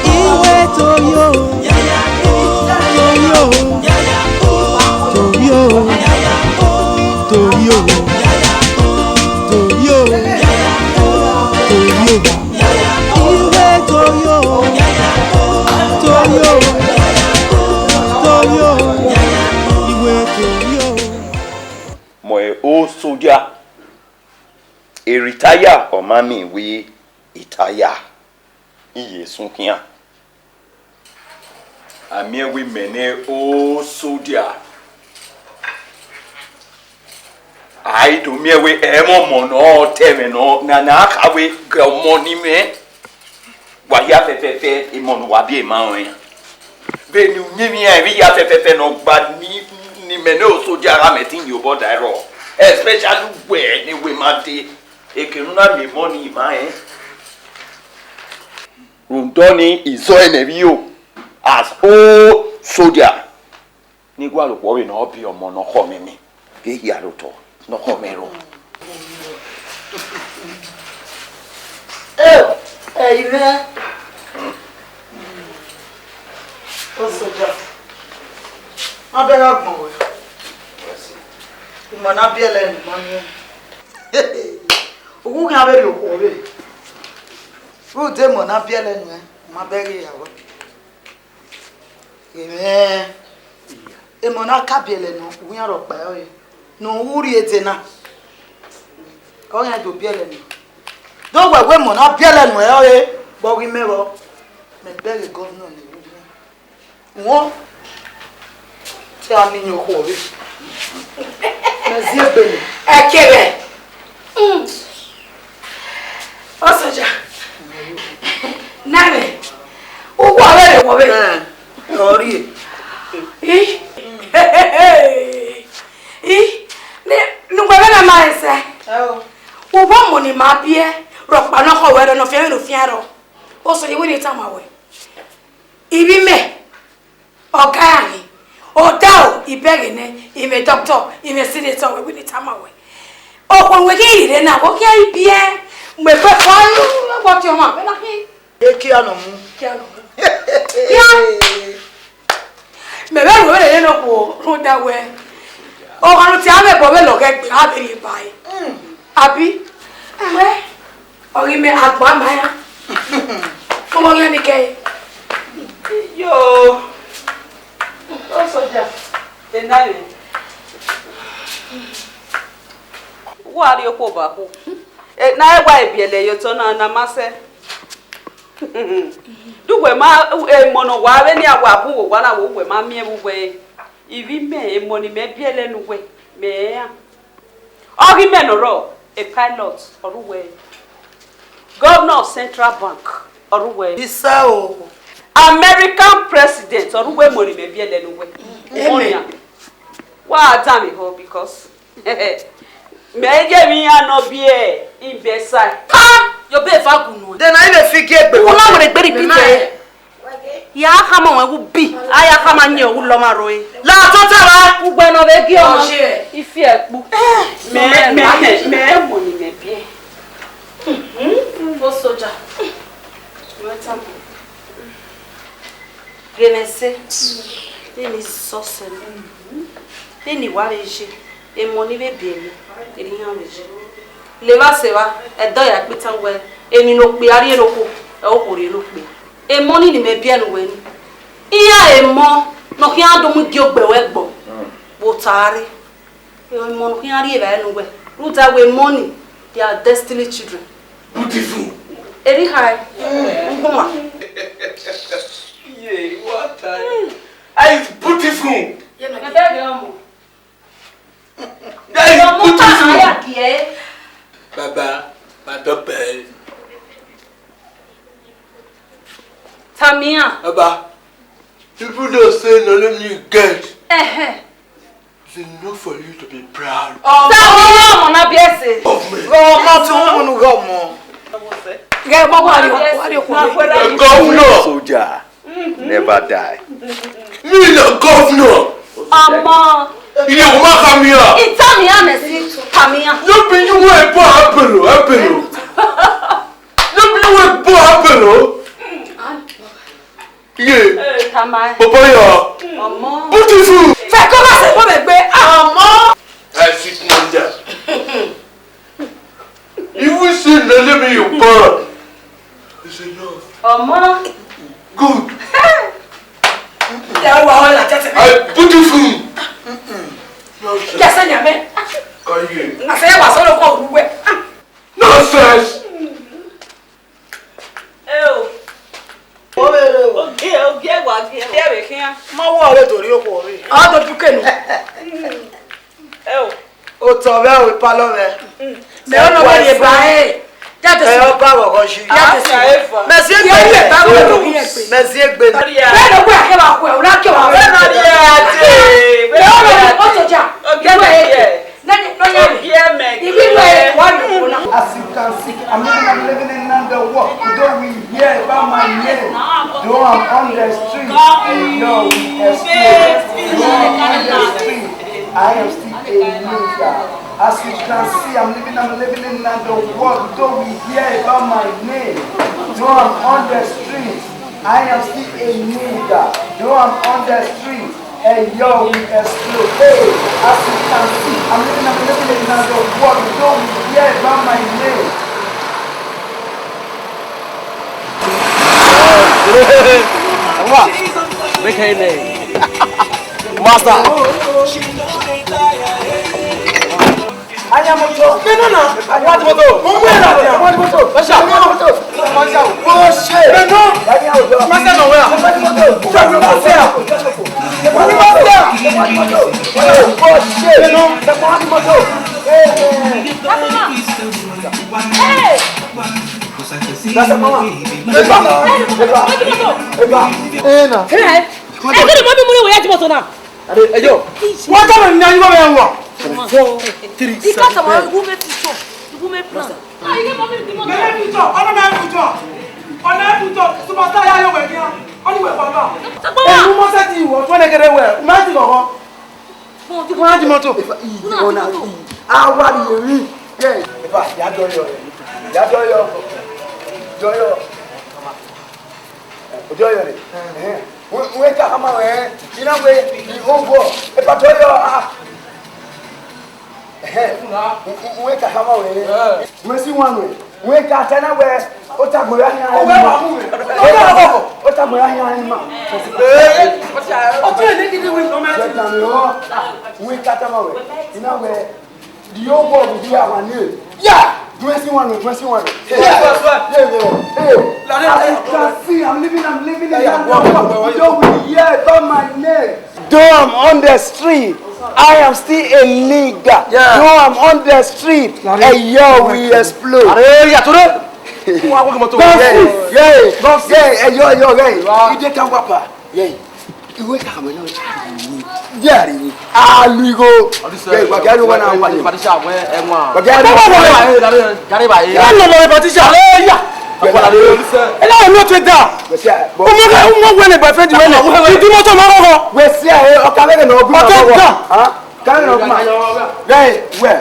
iwe Toyo, Toyo, Toyo, Toyo, Toyo, Toyo, iwe Toyo, Toyo, Toyo, iwe Toyo. Mẹ ọ soja, e retire ọ ma miẹn wẹ I taya, I ye sun khian. A miẹn wẹ imẹ ne ọ soja. A i do miẹn wẹẹ ẹmwẹ ọmọ ne ọ ta ẹmwẹ nọ, na na kha wẹẹ ghe ọmọ ni mwẹ. Wa hia fẹfẹfẹ, emọ ne uwa biẹ ma rẹn iran. Vbene uyinmwẹ iran vbe hia fẹfẹfẹ ne ọ gba ni, ne imẹ ne osoja gha mẹ te yin obọ da ẹrọ, especially uwẹ ne wẹ ma dee, eke ne u na miẹn emọ ni ma rẹn. Rhunmwuda ọnii, I zẹ ọre nẹ vbe iro, as old soldier, ne I gualọ okhuo vbene ọ biẹ ọmọ ne ọ khọ mwẹ, mẹ ghe hia rre otọ ne ọ khọ mwẹ rrọọ. Ẹ, ẹ, I mwẹ. Osoja, ma bẹghe agbọn ruẹ. Imọ na biẹlẹ ne ima miẹn. Uwu khian vbe rhie okhuo vbe. Rhunmwuda imọ na biẹlẹ nuẹn, ma bẹghe ya ruẹ. Amen. Emọ na ka biẹlẹ ne u khian rhọkpa ẹre, ne u rhie dee na. Ọ khian do biẹlẹ nuẹn. Do wẹ wẹ emọ na biẹlẹ nuẹn ẹre, vbe ọ ghi mẹ vbọ? Mẹ bẹghe gọvnọ ne vbe wọn. Te a miẹn okhuo vbe. Mẹ zie egbe nẹ. Ẹkẹghẹ. Mm. Ọsọja. Na mwẹ. Uwu ọvbehe wọ vbe. Ẹ, ọ rhie. I. I. Ne, ne uwẹ vbe na ma ẹsẹ. Ẹ o. Uwu ọmọ ne ima biẹ, rhọkpa ne ọ khọ ruẹ rrọọ, ne ọ fian vbene u fian rrọọ. Ọsọja, wẹ ne I tama ruẹ. Ivbi mẹ. Ọga iran ghi, odaro, ibẹghe nẹ, imẹ doctor, imẹ senator, wẹ wẹ ne I tama ruẹ. Okhuo ne uwẹ ghi rhie na, vbe ọ khian i biẹ, mu egbe fua, wẹ tiọnmwẹ, vbe na khin. Ekia nọ mu. Kia nọ mu. Kia. Mẹ vbe ru vbene nokhuo rhunmwuda wẹ, ọghe ne u tie mwẹ obọ vbe lọghẹ gbe, a vbe rhie ba ẹre. Mm. Abi? Wẹ, ọ ghi mẹ agbọn ama iran. Ọmọ iran ni kẹe. Yo. Ọsọja, ena mwẹ. Wa rrie okhuo ba okhuo. E, na ẹ wa ebiẹlẹ ye otọ na, na ma sẹ. De uwẹ ma, emọ ne ọ wa vbe nian wa bu owa na, wẹ uwẹ ma miẹn vbe uwẹ, ivbi mẹ, emọ ne imẹ biẹlẹ ne uwẹ, mẹ rẹn iran. Ọ ghi mẹ ne ọ rrọọ, a pilot, ọ rre uwẹ. Governor of Central Bank, ọ rre uwẹ. Isa o. American president, ọ rre uwẹ, emọ ne imẹ biẹlẹ ne uwẹ. Amen. Wa danmwehọ, because mẹ i ye emwi iran ne ọ biẹ, I biẹ sa. Ha! Yọ bẹ eva gu nuẹn. De na i vbe fi gie egbe. Uwu na wẹrẹ gbe repeat ẹre. Ya khama ọmọ ẹwu bi, a ya khama yin ọwu lọ ma rre. La tota ra. Ugbẹn ne ọ vbe gie ọmọ. Ifi ẹkpu. Mẹ, mẹ, mẹ, mẹ, emọ ne imẹ biẹ. Bo soja. Ghe mwẹ sẹ, vbene I sọsẹ nẹ, vbene I wa vbe ye, emọ ni vbe biẹ mẹ, erha iran vbe ye. Levba sẹ evba, ẹdẹ ọ ya kpe itan wẹẹ, emwi ne okpia rhie ne okhuo, ẹ okhuo rhie ne okpia. Emọ ni ne imẹ biẹ ne uwẹ ni, iran emọ ne ọ khian do mu igie ogbe ruẹ gbọ, vbe ota rre. Emọ ne u khian rri evbare ne uwẹ, rhunmwuda wẹẹ emọ ni, they are destiny children. Beautiful. Erha iran, ugbọnmwa. Yeah, what time? That is beautiful. That is beautiful. Baba, my daughter. Tamia. Baba, people don't say no let me get. It's enough for you to be proud. Ọmọ. Tamia, ọmọ na biẹ sẹ. Of me. Ọmọ tun unu ghe ọmọ. Ghe ọmọ wa ri, wa ri okhuo. A governor. Soldier never die. Me na governor. Ọmọ. Iye ọmọ Tamia. Tamia mẹ si, Tamia. No be you wey born Apollo, Apollo. No be you wey born Apollo. Yeah. Tama. Papa ya. Ọmọ. Beautiful. Fẹ kọ ma sẹ kọ mẹ gbe. Ọmọ. I sit Niger. You will say no let me your born. It's enough. Ọmọ. Good. Ya wa ọ la tẹsẹ. I beautiful. Tẹsẹ nya mẹ. Oye. Na sẹ wa sọ lọ kọ ru wẹ. Nonsense. Eo. Ogie, ogie wa gie. Gie vbe khian. Ma wo ọre do rrie okhuo rre. Ọ do duke nu. Eo. Otọ mwẹ, o ipalọ mwẹ. Mẹ ọnọ wẹ rhie ba ẹre. Ya de Ẹ su. Ọba vbe ọghọ yi. Ya de su. Mẹ zi egbe Ye ye nẹ. Ba wẹ do ye egbe. Mẹ zi egbe nẹ. Bẹ́ẹ̀ ló gbé àkẹ́wà kú ẹ̀, ọ̀rọ̀ àkẹ́wà kú ẹ̀. Bẹ́ẹ̀ ló yẹ ẹ ti. Bẹ́ẹ̀ ló yẹ ẹ ti. Ọ̀tọ̀ jà. Ọ̀gá Ìwé ẹ̀. Yẹ. Nẹ́ni, nọ́nyà mi. Ọ̀gá ẹ̀ mẹ. Ìwé ìwé ẹ̀ wà ní òkú náà. As you can see, I'm living, I'm living in another world. Though we hear about my name, though I'm on the street, and yo, we explore. Though I'm on the street, I am still a nigga. As you can see, I'm living, I'm living in another world. Though we hear about my name, though I'm on the street, I am still a nigga. Though I'm on the street, and yo, we explode. Hey, as you can see, I'm living, I'm living in another world. Though we hear about my name. Make her name. Master. Aya moto. Beno na. Aya moto. Mo mu era dia. Aya moto. Masha. Aya moto. Masha. Oh shit. Beno. Aya moto. Masha no where? Aya moto. Masha. Oh shit. Beno. Aya moto. Hey. Hey. Masha mama. Eba. Eba. Eba. Eh na. Hey. Ẹ gẹ́gẹ́ mọ́ bí mo ní wòye àti mọ́tò náà. Are, eyo. Wọ́n tọ́ mi ní ayé bá mi wọ̀. Four, three, Ika seven, sama ten. Ibu me future, ibu me plan. Mẹ future, ọdún mẹ future, ọdún mẹ future, superstar yà yọ wẹ̀ ní a, ọdún wẹ̀ fọlọ́. Ẹnu mọ́sẹ̀ ti wọ̀ fún ẹnẹgẹrẹ wẹ̀, mẹ ti lọ wọ. Wọ́n á di mọ́tò. Ìfà, ìyí, ọ̀nà, ìyí. Àwa ni èmi. Yeah. Ìfà, ìyá dọ́yọ̀, ìyá dọ́yọ̀, dọ́yọ̀. Ojo yọ re. Ẹhẹn. Wẹ, wẹ ka hama wẹ, ina wẹ, i o vọ. Epa do yọ, ah. Ẹhẹn. Wẹ, wẹ, wẹ ka hama wẹ. Wẹ si wan wẹ. Wẹ ka ta na wẹ, o ta gbe ya yan. O wẹ wa mu wẹ. O ta gbe ya yan ma. Eh, o ti ẹ ne gidi wẹ no ma. Wẹ ka ta ma wẹ. Ina wẹ. The whole world will hear our name. Yeah! Twenty-one, twenty-one. Yeah, yeah, yeah. Hey, as you can see, I'm living, I'm living in London. Yo, we hear about my name. Though I'm on the street, I am still a nigga. Yeah. Though I'm on the street, hey, yo, we explode. Are, yeah, today. Yeah, yeah, yeah, yo, yo, yeah. You dey come, Papa. Yeah. Iwe ka mẹ nọ. Yeah, ri. Aluigho. Ọdún sẹ. Yeah, wa gari wa na wa ni. Patricia, wẹ, ẹ, wa. Wa gari wa na. Gari ba ye. Ẹ nọ lọ Patricia. Aleluya. Wa la le ọdún sẹ. Ẹ na mi o te da. Wẹ si a. O mo ka, o mo wẹ ne boyfriend wẹ ne. Ti di mọ́tò ma kọ́kọ́. Wẹ si a, ẹ, ọka wẹ ne ọgún. Ọtẹ da. Ha? Ka ne ọgún ma. Wẹ, wẹ.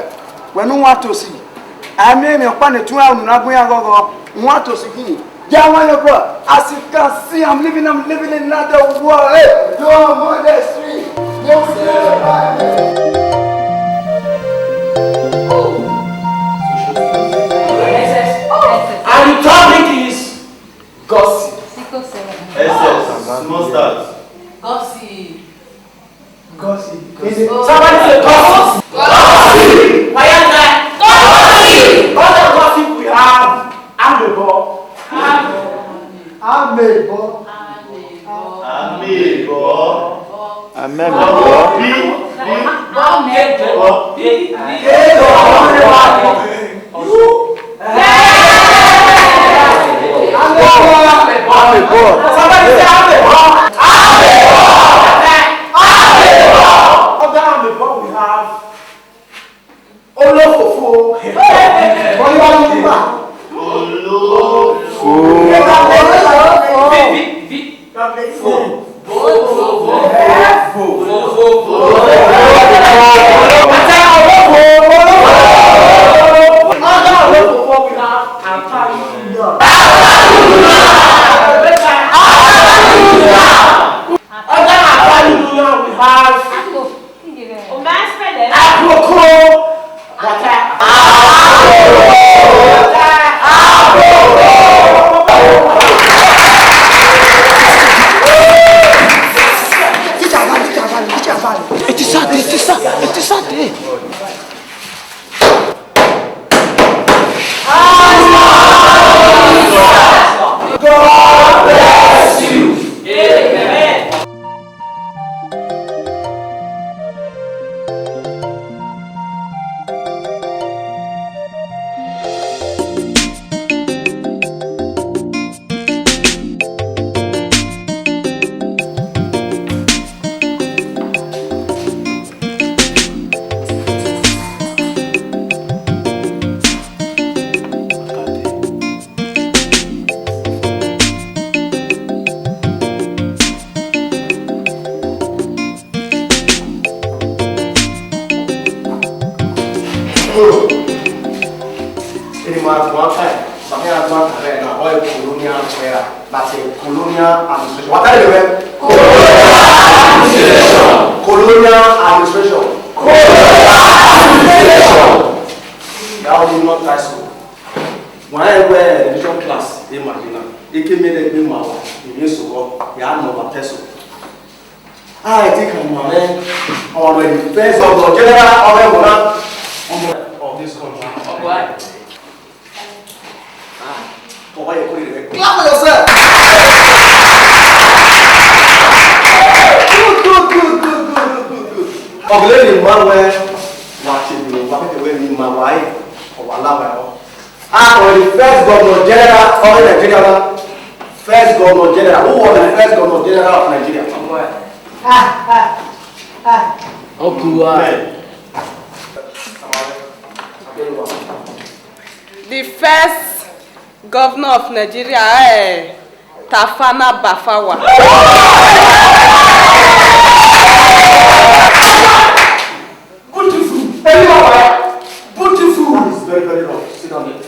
Wẹ ne uwa tosi. Amẹ, emwi ọkpa ne tun unu na gun iran ghọghọ, uwa tosi khin. Ya wan yo, bro. As you can see, I'm living, I'm living in another world. Hey, yo, I'm on the street. Yo, we dey. And the topic is gossip. S S, small start. Gossip. Gossip. Somebody say gossip. Gossip. Fire that. Gossip. What a gossip we have. Amebo. Amebo. Amebo. Amebo. Bi. Bi. Amebo. Bi. Bi. Amebo. Somebody say amebo. Amebo. Amebo. Other amebo we have. Olofofo. Olofofo. Olofofo. Olofofo. That's a colonial administration. What are they? Colonial administration. Colonial administration. Colonial administration. That was not title. When I wear religion class in Madina, it came in a big mouth. It means to God, you are not a person. I think I'm a man. Our first of the general of the of this country. All right. Baba, you put it there. Clap for yourself. Good, good, good, good, good, good, good, good. Ọgụlẹ ne ima wẹ, wa tie mi, wa mẹ wẹ ne ima wa ẹ, ọ wa la wa ọ. Ah, the first governor general of Nigeria. First governor general. Who was the first governor general of Nigeria? Ah, ah, ah. Ọkùnrin wa. Amen. The first governor of Nigeria, eh, Tafana Bafawa. Beautiful. Anybody? Beautiful. That is very, very wrong. Sit down there.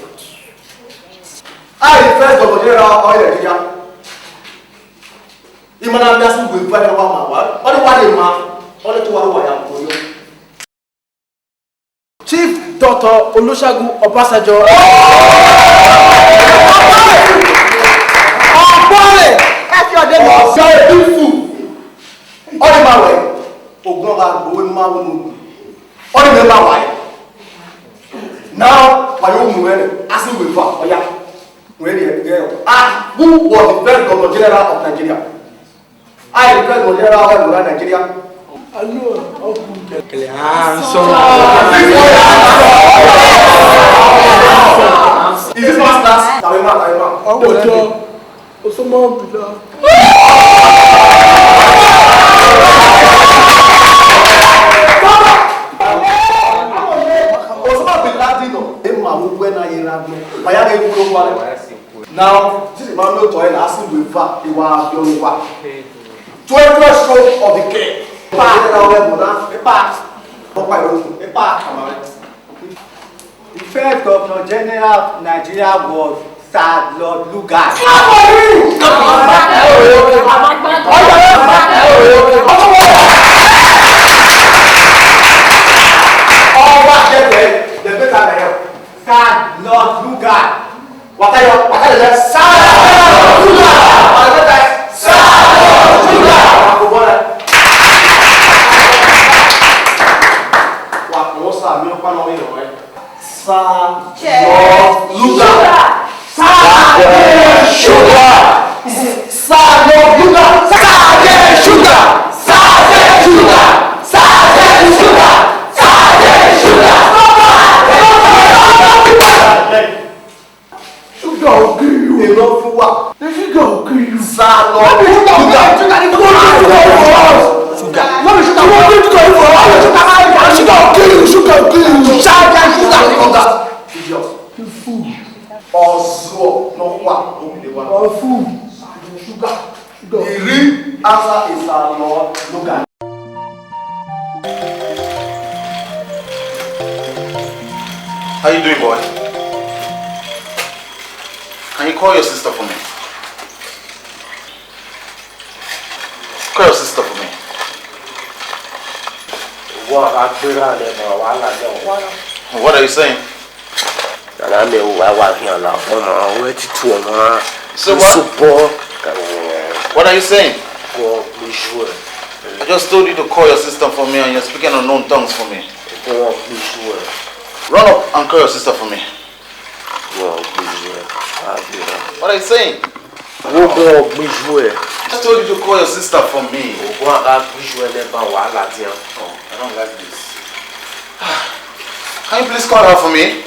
I first governor general of Nigeria. Imana Biasu will buy our man. What do you want, man? Only to what I am for you. Chief Doctor Olusegun Obasanjo. Ọgbọnre, ẹ fi ọdẹ mọ. Ọsẹ ifu. Ọdẹ ma wẹ. Ogun ọba gbowó ma wọ nu. Ọdẹ mẹ ma wà yìí. Now, wà yóò mú ẹnẹ, a sì wẹ̀ fà, ọ̀ya. Wẹ̀ ni ẹ, ẹ, ah, who was the first governor general of Nigeria? I, the first governor general of Nigeria. Alo, ọkùnrin. Kẹlẹ, ah, sọ. Is this masters? Tàbí ma, tàbí ma. Ọwọ́ ọjọ́, Osama bin Laden. Osama bin Laden nọ, e ma wo wẹ na ye ra gbẹ. Wa ya ghe wúlò wa lẹ. Now, this is my note to end. Ask him to va, he wa be on va. Twelve, twelve stroke of the king. Pa, na wẹ mo na. Epa. Ọpa ìrọ̀rùn. Epa. The first governor general of Nigeria was Sir Lord Lugard. Ọba jẹjẹ, the better than him. Sir Lord Lugard. Watayo, watayo, Sir Lord Lugard. Watayo, Sir Lord Lugard. Akobọlẹ. Wa kò wọ́n sá mi ọpá náà yọ̀ ẹ́. Sir Lord Lugard. Sir Sugar. Sir Lord Lugard. Sir Sugar. Sir Sugar. Sir Sugar. Sir Sugar. Sugar will kill you. Enough for what? The sugar will kill you. Sir Lord Lugard. Sugar. Sugar. Sugar will kill you. Sugar will kill you. Sugar will kill you. Sugar, sugar. Idiot. You fool. Ọzuọ nọ wa, obìnrin wa. Ọfu. Sugar. Sugar. The real answer is Sir Lord Lugard. How you doing, boy? Can you call your sister for me? Call your sister for me. Wa gha gbera lẹ ma, wa la lẹ wa. What are you saying? Nana mẹ wa wa khian la ọmọ, wẹ tutu ọmọ. So what? So what? What are you saying? Go, bonjour. I just told you to call your sister for me and you're speaking unknown tongues for me. Go, bonjour. Run up and call your sister for me. Go, bonjour. What are you saying? Wo bọ gbiju ẹ. I told you to call your sister for me. Ogun a gha gbiju ẹ nẹ ba wàhálà diẹ. Oh, I don't like this. Can you please call her for me?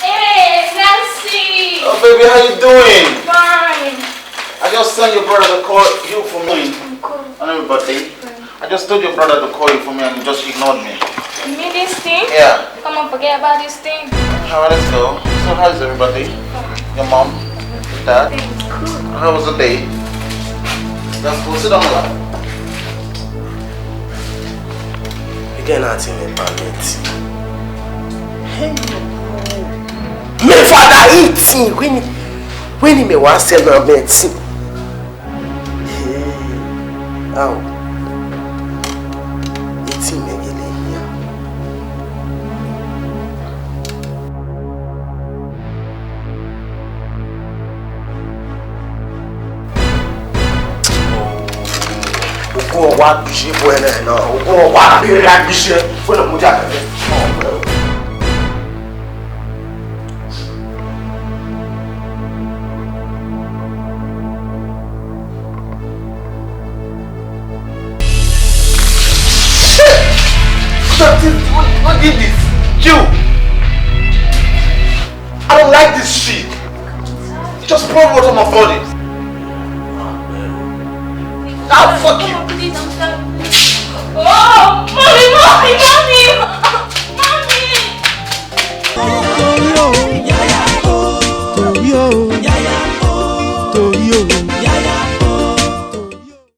Hey, Nancy! Oh, baby, how you doing? Fine. I just sent your brother to call you for me. I'm cool. And everybody. I just told your brother to call you for me and you just ignored me. You mean this thing? Yeah. Come on, forget about this thing. All right, let's go. So how's everybody? Your mom? Your dad? Good. How was the day? Let's go sit down. You get nothing in permit. Hey, my father eating when Wẹ ne imẹ wa sẹ na mẹ ẹtin. Ao, ẹtin mẹ gele hia. Ogun ọwa gbisẹ fún ẹ nẹ na, ogun ọwa rere a gbisẹ fún ẹ lọ mudia kẹkẹ. Shit! What, what did this? You! I don't like this shit. You just pour water on my body. Ah, fuck you. Oh, mommy, mommy, mommy.